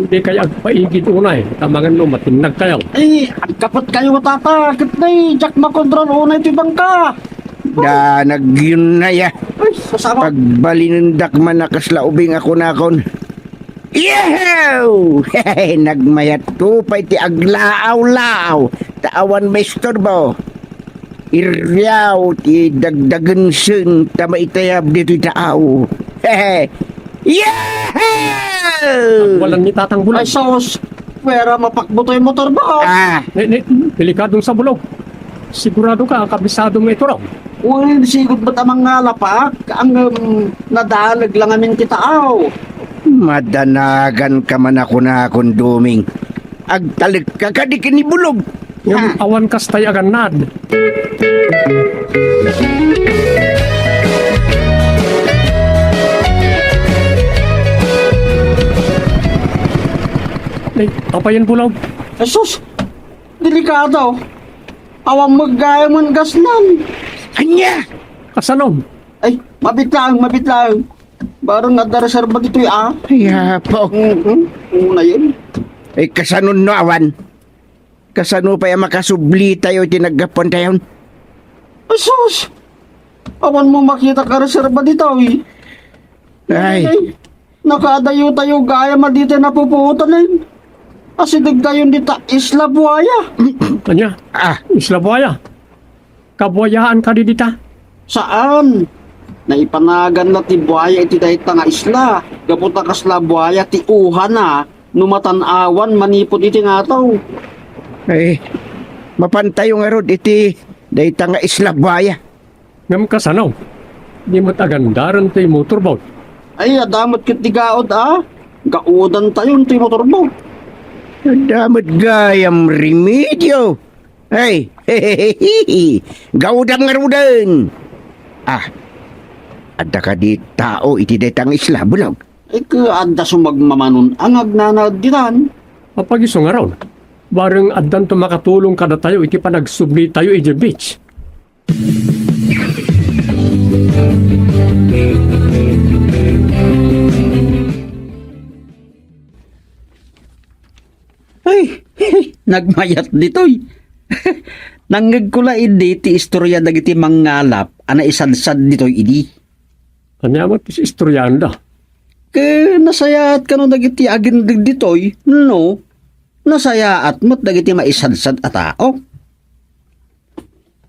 Dikay agpaigid unay. Amangan no matinnagkayo. Ay, agkapatkayo, Tata. Ket ne, diak makontrol unay ti bangka. Da, nagyun na ya. Ay, sasama. Pagbalinendak man a kasla ubing a kunakon. Yeho! Nagmayatko pay ti aglaaw-laaw, ta awan maisturbo. Irriaw ti dagdagensen ta maitayab ditoy taaw. Yeho! Agwalan ni Tatang Bulog. Ay, sus! Pwera mapakbo toy motorboat. Ah. Ne, ne, delikadon sa Bulog. Sigurado ka, kabisado nga ituraw? Uy, sigud met a mangalapak, ngem nadaleg la ngamin ti taaw. Madanagan ka man a kunakon, Doming. Agtalek ka kadi ken ni Bulog. Ngem awan kastay a gannad. Ay, apayen, Bulog? Jesus! Delikado. Awan met gayam a gasnan. Ania? Kasano? Ay, mabit laeng, mabit laeng. Bareng adda reserba ditoy, a. Ay, apo. Mm-mm. Unayen. Ay, kasano no awan? Kasano pay a makasublitayo iti naggapuantayon? Ay, sus! Awan mo makita a reserba ditoy. Ay. Ay, nakadayotayo gayam a ditoy napupuotanen. Asidegtayon dita Isla Buaya. Ania? Ah. Isla Buaya? Kabuayaan kadi dita? Saan. Naipanagan la ti buaya iti dayta nga isla. Gapu ta kasla buaya ti uhana no matan-awan manipud iti ngataw. Ay, mapantayo ngarud iti dayta nga Isla Buaya. Ngem kasano? Di met agandaren ti motorboat. Ay, adda met ket ti gaud a. Gaudantayon ti motorboat. Adda met gayam remedio. Ay, gaudam ngaruden. Ah, adda kadi tao iti dayta nga isla, Bulog? Ay, ket adda sumagmamanon a nga agnanaed ditan. Apagiso ngarud, bareng addanto makatulong kadatayo iti panagsublitayo idiay beach. Ay, nagmayat ditoy. Nangngegko la idi ti istorya dagiti mangngalap a naisadsad ditoy idi. Ania met ti istoryaanda? Ket nasayaat kano dagiti agindeg ditoy, no, nasayaat met dagiti maisadsad a tao.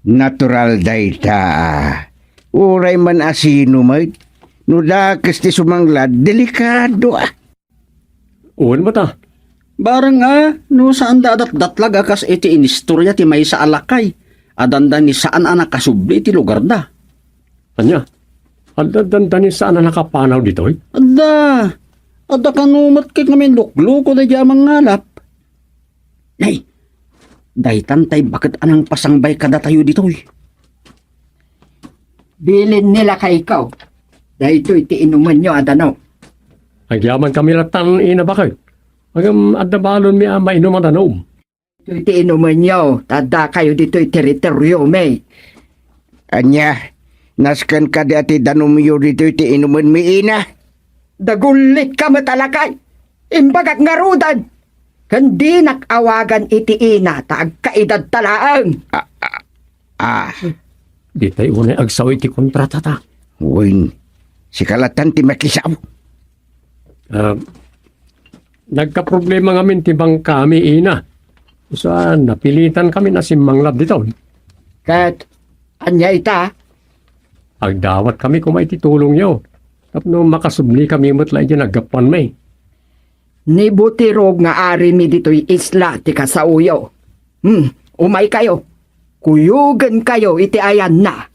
Natural dayta. Uray man a sino met, no dakes ti sumanglad, delikado, a. Wen met, a. Bareng a, no saan da a datdatlag a kas iti inistoria ti maysa a lakay, a dandani saan a nakasubli iti lugarda. Ania? Adda dandani saan a nakapanaw ditoy? Adda. Adda kano met ket ngamin lukluko daydi a mangalap. Nay, daytan tay baket a nangpasangbay kadatayo ditoy. Bilin ni lakayko. Daytoy ti inumenyo a danum. Agyamankami lattan, ina, baket. Ngem adda balonmi a mainum a danum. Daytoy ti inumenyo, ta addakayo ditoy teritoriomi. Ania? Nasken kadi a ti danumyo ditoy ti inumenmi, ina? Dagullitka met a lakay. Imbagak ngaruden. Ken dinak awagan iti ina ta agkaedadta laeng. Ah, ah, ah. Ditay unay agsao iti kontratata. Wen, sika lattan ti makisao. Ah, nagkaproblema ngamin ti bangkami, ina. Sa napilitan kami a simmanglad ditoy. Ket ania ita? Agdawatkami koma iti tulongyo tapno makasublikami met la iti naggapuanmi. Ni Butirog nga arimi ditoy isla ti kasaoyo. Hmm, umaykayo. Kuyogenkayo iti ayanna.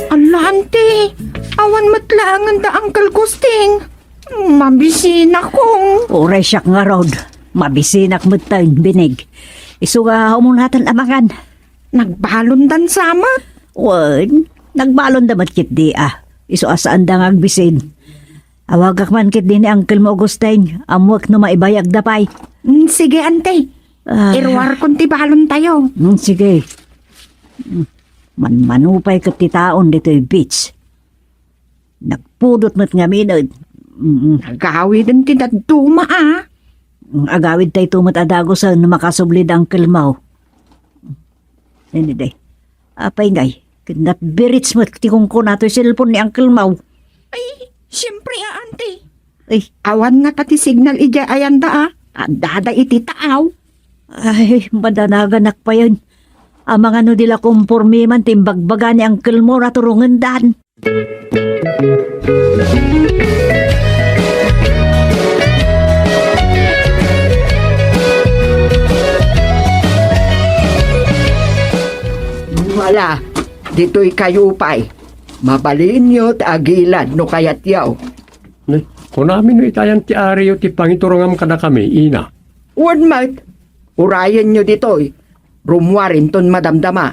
Ala, anti, awan met laengen da Uncle Gusting. Mabisinakon. Uray siak ngarud, mabisinak metten, Binig. Isu nga umunaten a mangan. Nagbalondan sa met? Wen, nagbalonda met ketdi a. Isu a saanda nga agbisin. Awagak man ketdi ni Uncle mo, Agustin. Ammoek no maibayagda pay. Mm, sige, ante. Ah. Iruarkon ti balontayo. Mm, sige. Mm, manmanupay ket ti taon ditoy beach. Nagpudot met ngamin, eh. Mm. Agawiden ti dadduma, a. Mm, agawidtayto met a dagusen no makasubli da Uncle Mau. Nini day. Apay ngay, ket nagbirits met ti kunkuna toy cellphone ni Uncle Mau. Ay, siempre a, ante. Ay. Awan ngata ti signal idiay ayanda, a. Addada iti taaw. Ay, madanaganak payen. Amangan no di la kompormi man ti imbagbaga ni Uncle Mau a turongendan. Wala, ditoykayo pay. Mabalinyo ti agilad no kayatyo. Ne, kunami no itayan ti ariyo ti pangiturongam kadakami, ina. Wen met, urayenyo ditoy. Rummuarinton madamdama.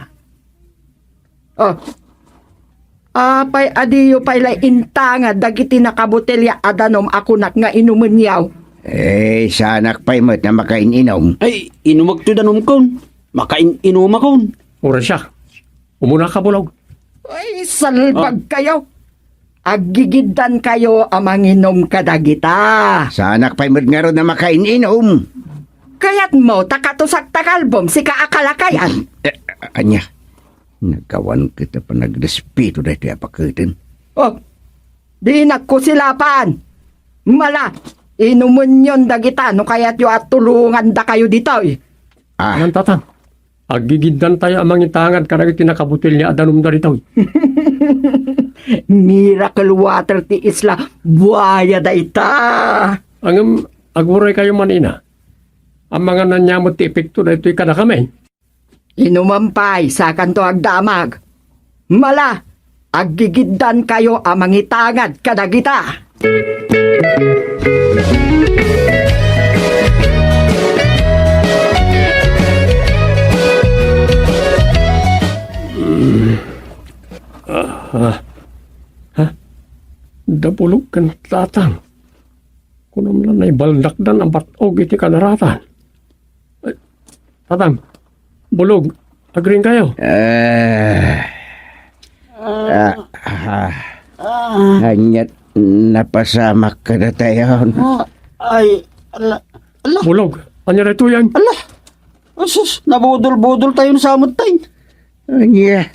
Oh. Apay a diyo pay la intangad dagiti nakabotelya a danum a kunak nga inumenyo? Eh, saanak pay met a makain-inum. Ay, inumekto danumkon. Makain-inumakon. Uray siak. Umunaka, Bulog. Ay, salbagkayo. Aggigiddankayo a manginum kadagita. Saanak pay met ngarud a makain-inum. Kayatmo ta katusak ta kalbum, sika a kalakayan? Eh, ania? Nagawan ket a panagrespeto daytoy a paketen. Oh, dinak kusilapan. Mala, inumenyon dagita no kayatyo a tulongandakayo ditoy. Ah. Anan, Tatang? Aggigiddantayo a mangitangad kadagiti nakabotelya a danumda ditoy. Miracle water ti isla, buaya dayta. Ngem, aguraykayo man, ina. Amangan ania met ti epekto daytoy kadakami. Inumem pay, sakanto agdamag. Mala, aggigiddankayo a mangitangad kadagita. Ah, ah. Ha? Adda Bulog ken Tatang. Kunam la naibaldakdan a bat-og iti kadaratan. Ay, Tatang, Bulog, agriingkayo. Eh. Ah, ah. Ania, mm, Napasamak kadatayon. Ah, ay, ala, ala. Bulog, ania daytoyen? Ala. Asus, nabudol-budol tayo sa amat tayo. Ania,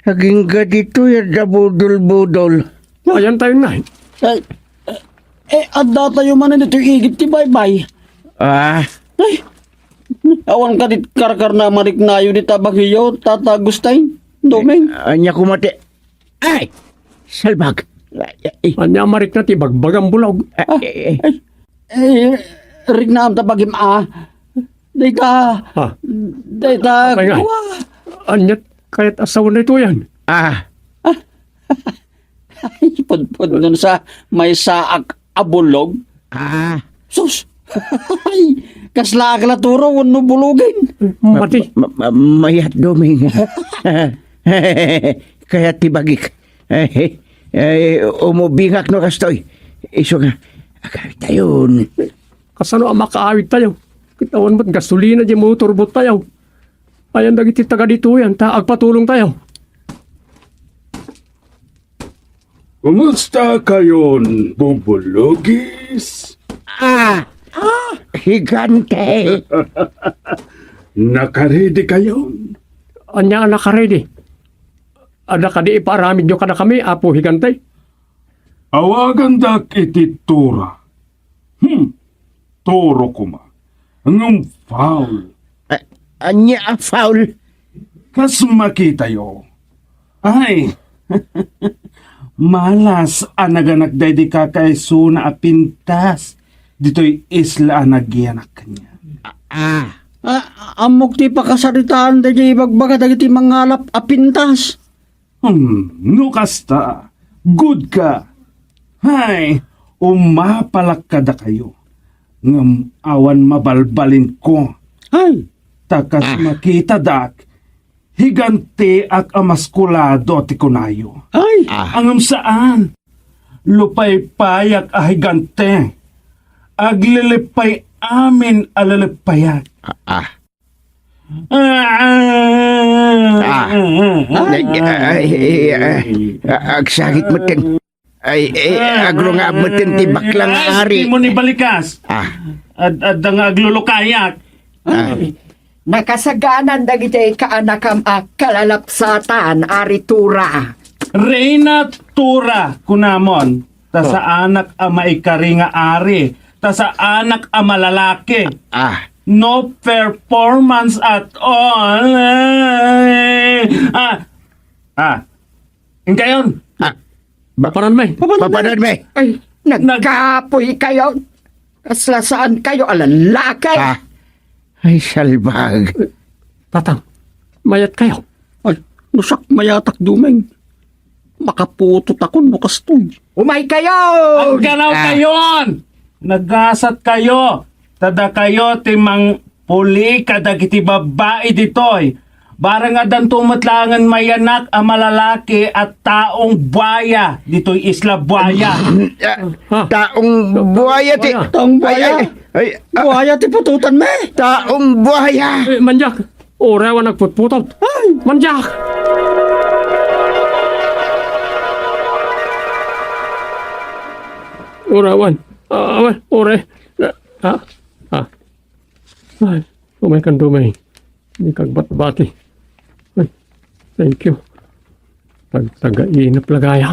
agingga ditoy a nabudol-budol. Ayan tayo na. Ay, eh, adda tayo man ditoy igid ti baybay. Ah, Ay, awan ka dit karkarna a mariknayo dit a bagiyo, Tata Agustin, Doming. Ania koma ti, ay, salbag. Ay, ay, Ania marikna ti bagbagam, Bulog? Ah, Ay, ay, ay, eh, riknaam ta bagim a. Dayta, Ha? dayta, Apay nga? Kua. Ania kayat a sawen daytoyen? Ah. Ay, pudpudnon sa maysaak a bulog. Ah. Sus! Ay, kasla ak la, Turo, wenno bulogen? Mati. Ma-, ma-, ma-, mayat, Doming. Kayat ti bagik. Ay, ay, umubingak no kastoy. Isu nga, agawid tayon. Kasano a makaawid tayo? Ket awan met gasolina diay motor boat tayo. Ayan dagiti taga ditoyen ta agpatulong tayo. Kumusta kayon, bubulugis? Ah! Ah! Higante! Nakaredi kayon? Ania a nakaredi? Adda kadi ipaaramidyo kadakami, Apo Higante? Awagandak iti Tura. Hmm, Turo koma. Ngem foul. A-, ania a foul? Kas makitayo. Ay, malas a naganak daydi kakaisuna a pintas ditoy isla a nagyanak kaniak. Ah. Ah, ammok ti pakasaritaan daydi ibagbaga dagiti mangalap a pintas. Hmm, no kasta, good ka. Hay, umapalak kadakayo. Ngem awan mabalbalinko. Ay! Ta kas Ah. makitadak, higanteak a maskulado ti kunayo. Ay! Ah. Ngem saan. Lupaypayak a higante. Aglilippay amin a lilippayak. Ah, ah. Ah. Ah. Ay, ay, ay, ay, ah, agsakit metten. Ay, ay, agrungab metten ti bakla nga Ay, ari. Dimo ni balikas. Ah. Ad-, adda nga aglulukayak. Ah. Nakasaganan dagiti kaanakam a kalalapsatan, Ari Tura. Reyna Tura, kunamon. Ta Oh. saanak a maikari nga ari. Ta saanak a malalaki. Ah. No performance at all. Ay. Ah. Ah. Inkayon. Ah. Ba-, Papananmi. Papananmi. Papananmi. Ay, Nag- nagkapoy kayo. Kasla saan kayo a lalaki. Ah. Ay, salbag. Tatang, mayat kayo. Ay, nusak mayatak, Doming. Makaputotakon no kastoy. Umay kayo! Agganaw Ah. kayon! Nagasat kayo! Ta dakayo ti mangpuli kadagiti babbai ditoy. Barang addanto met laengen mayanak a malalaki a taong buaya ditoy Isla Buaya. Ah, Ah. taong buaya ti Buaya. Taong buaya. Ay, ay, ay, ah. Buaya ti putotanmi. Taong buaya. Eh, manyak. Uray awan nagputputot. Ay! Manyak! Uray awan. Ah, awan. Uray. Ah, ah. Ay, umay kan Doming. Di kagbatbati. Ay, thank you. Tag-, taga-inap lagaya.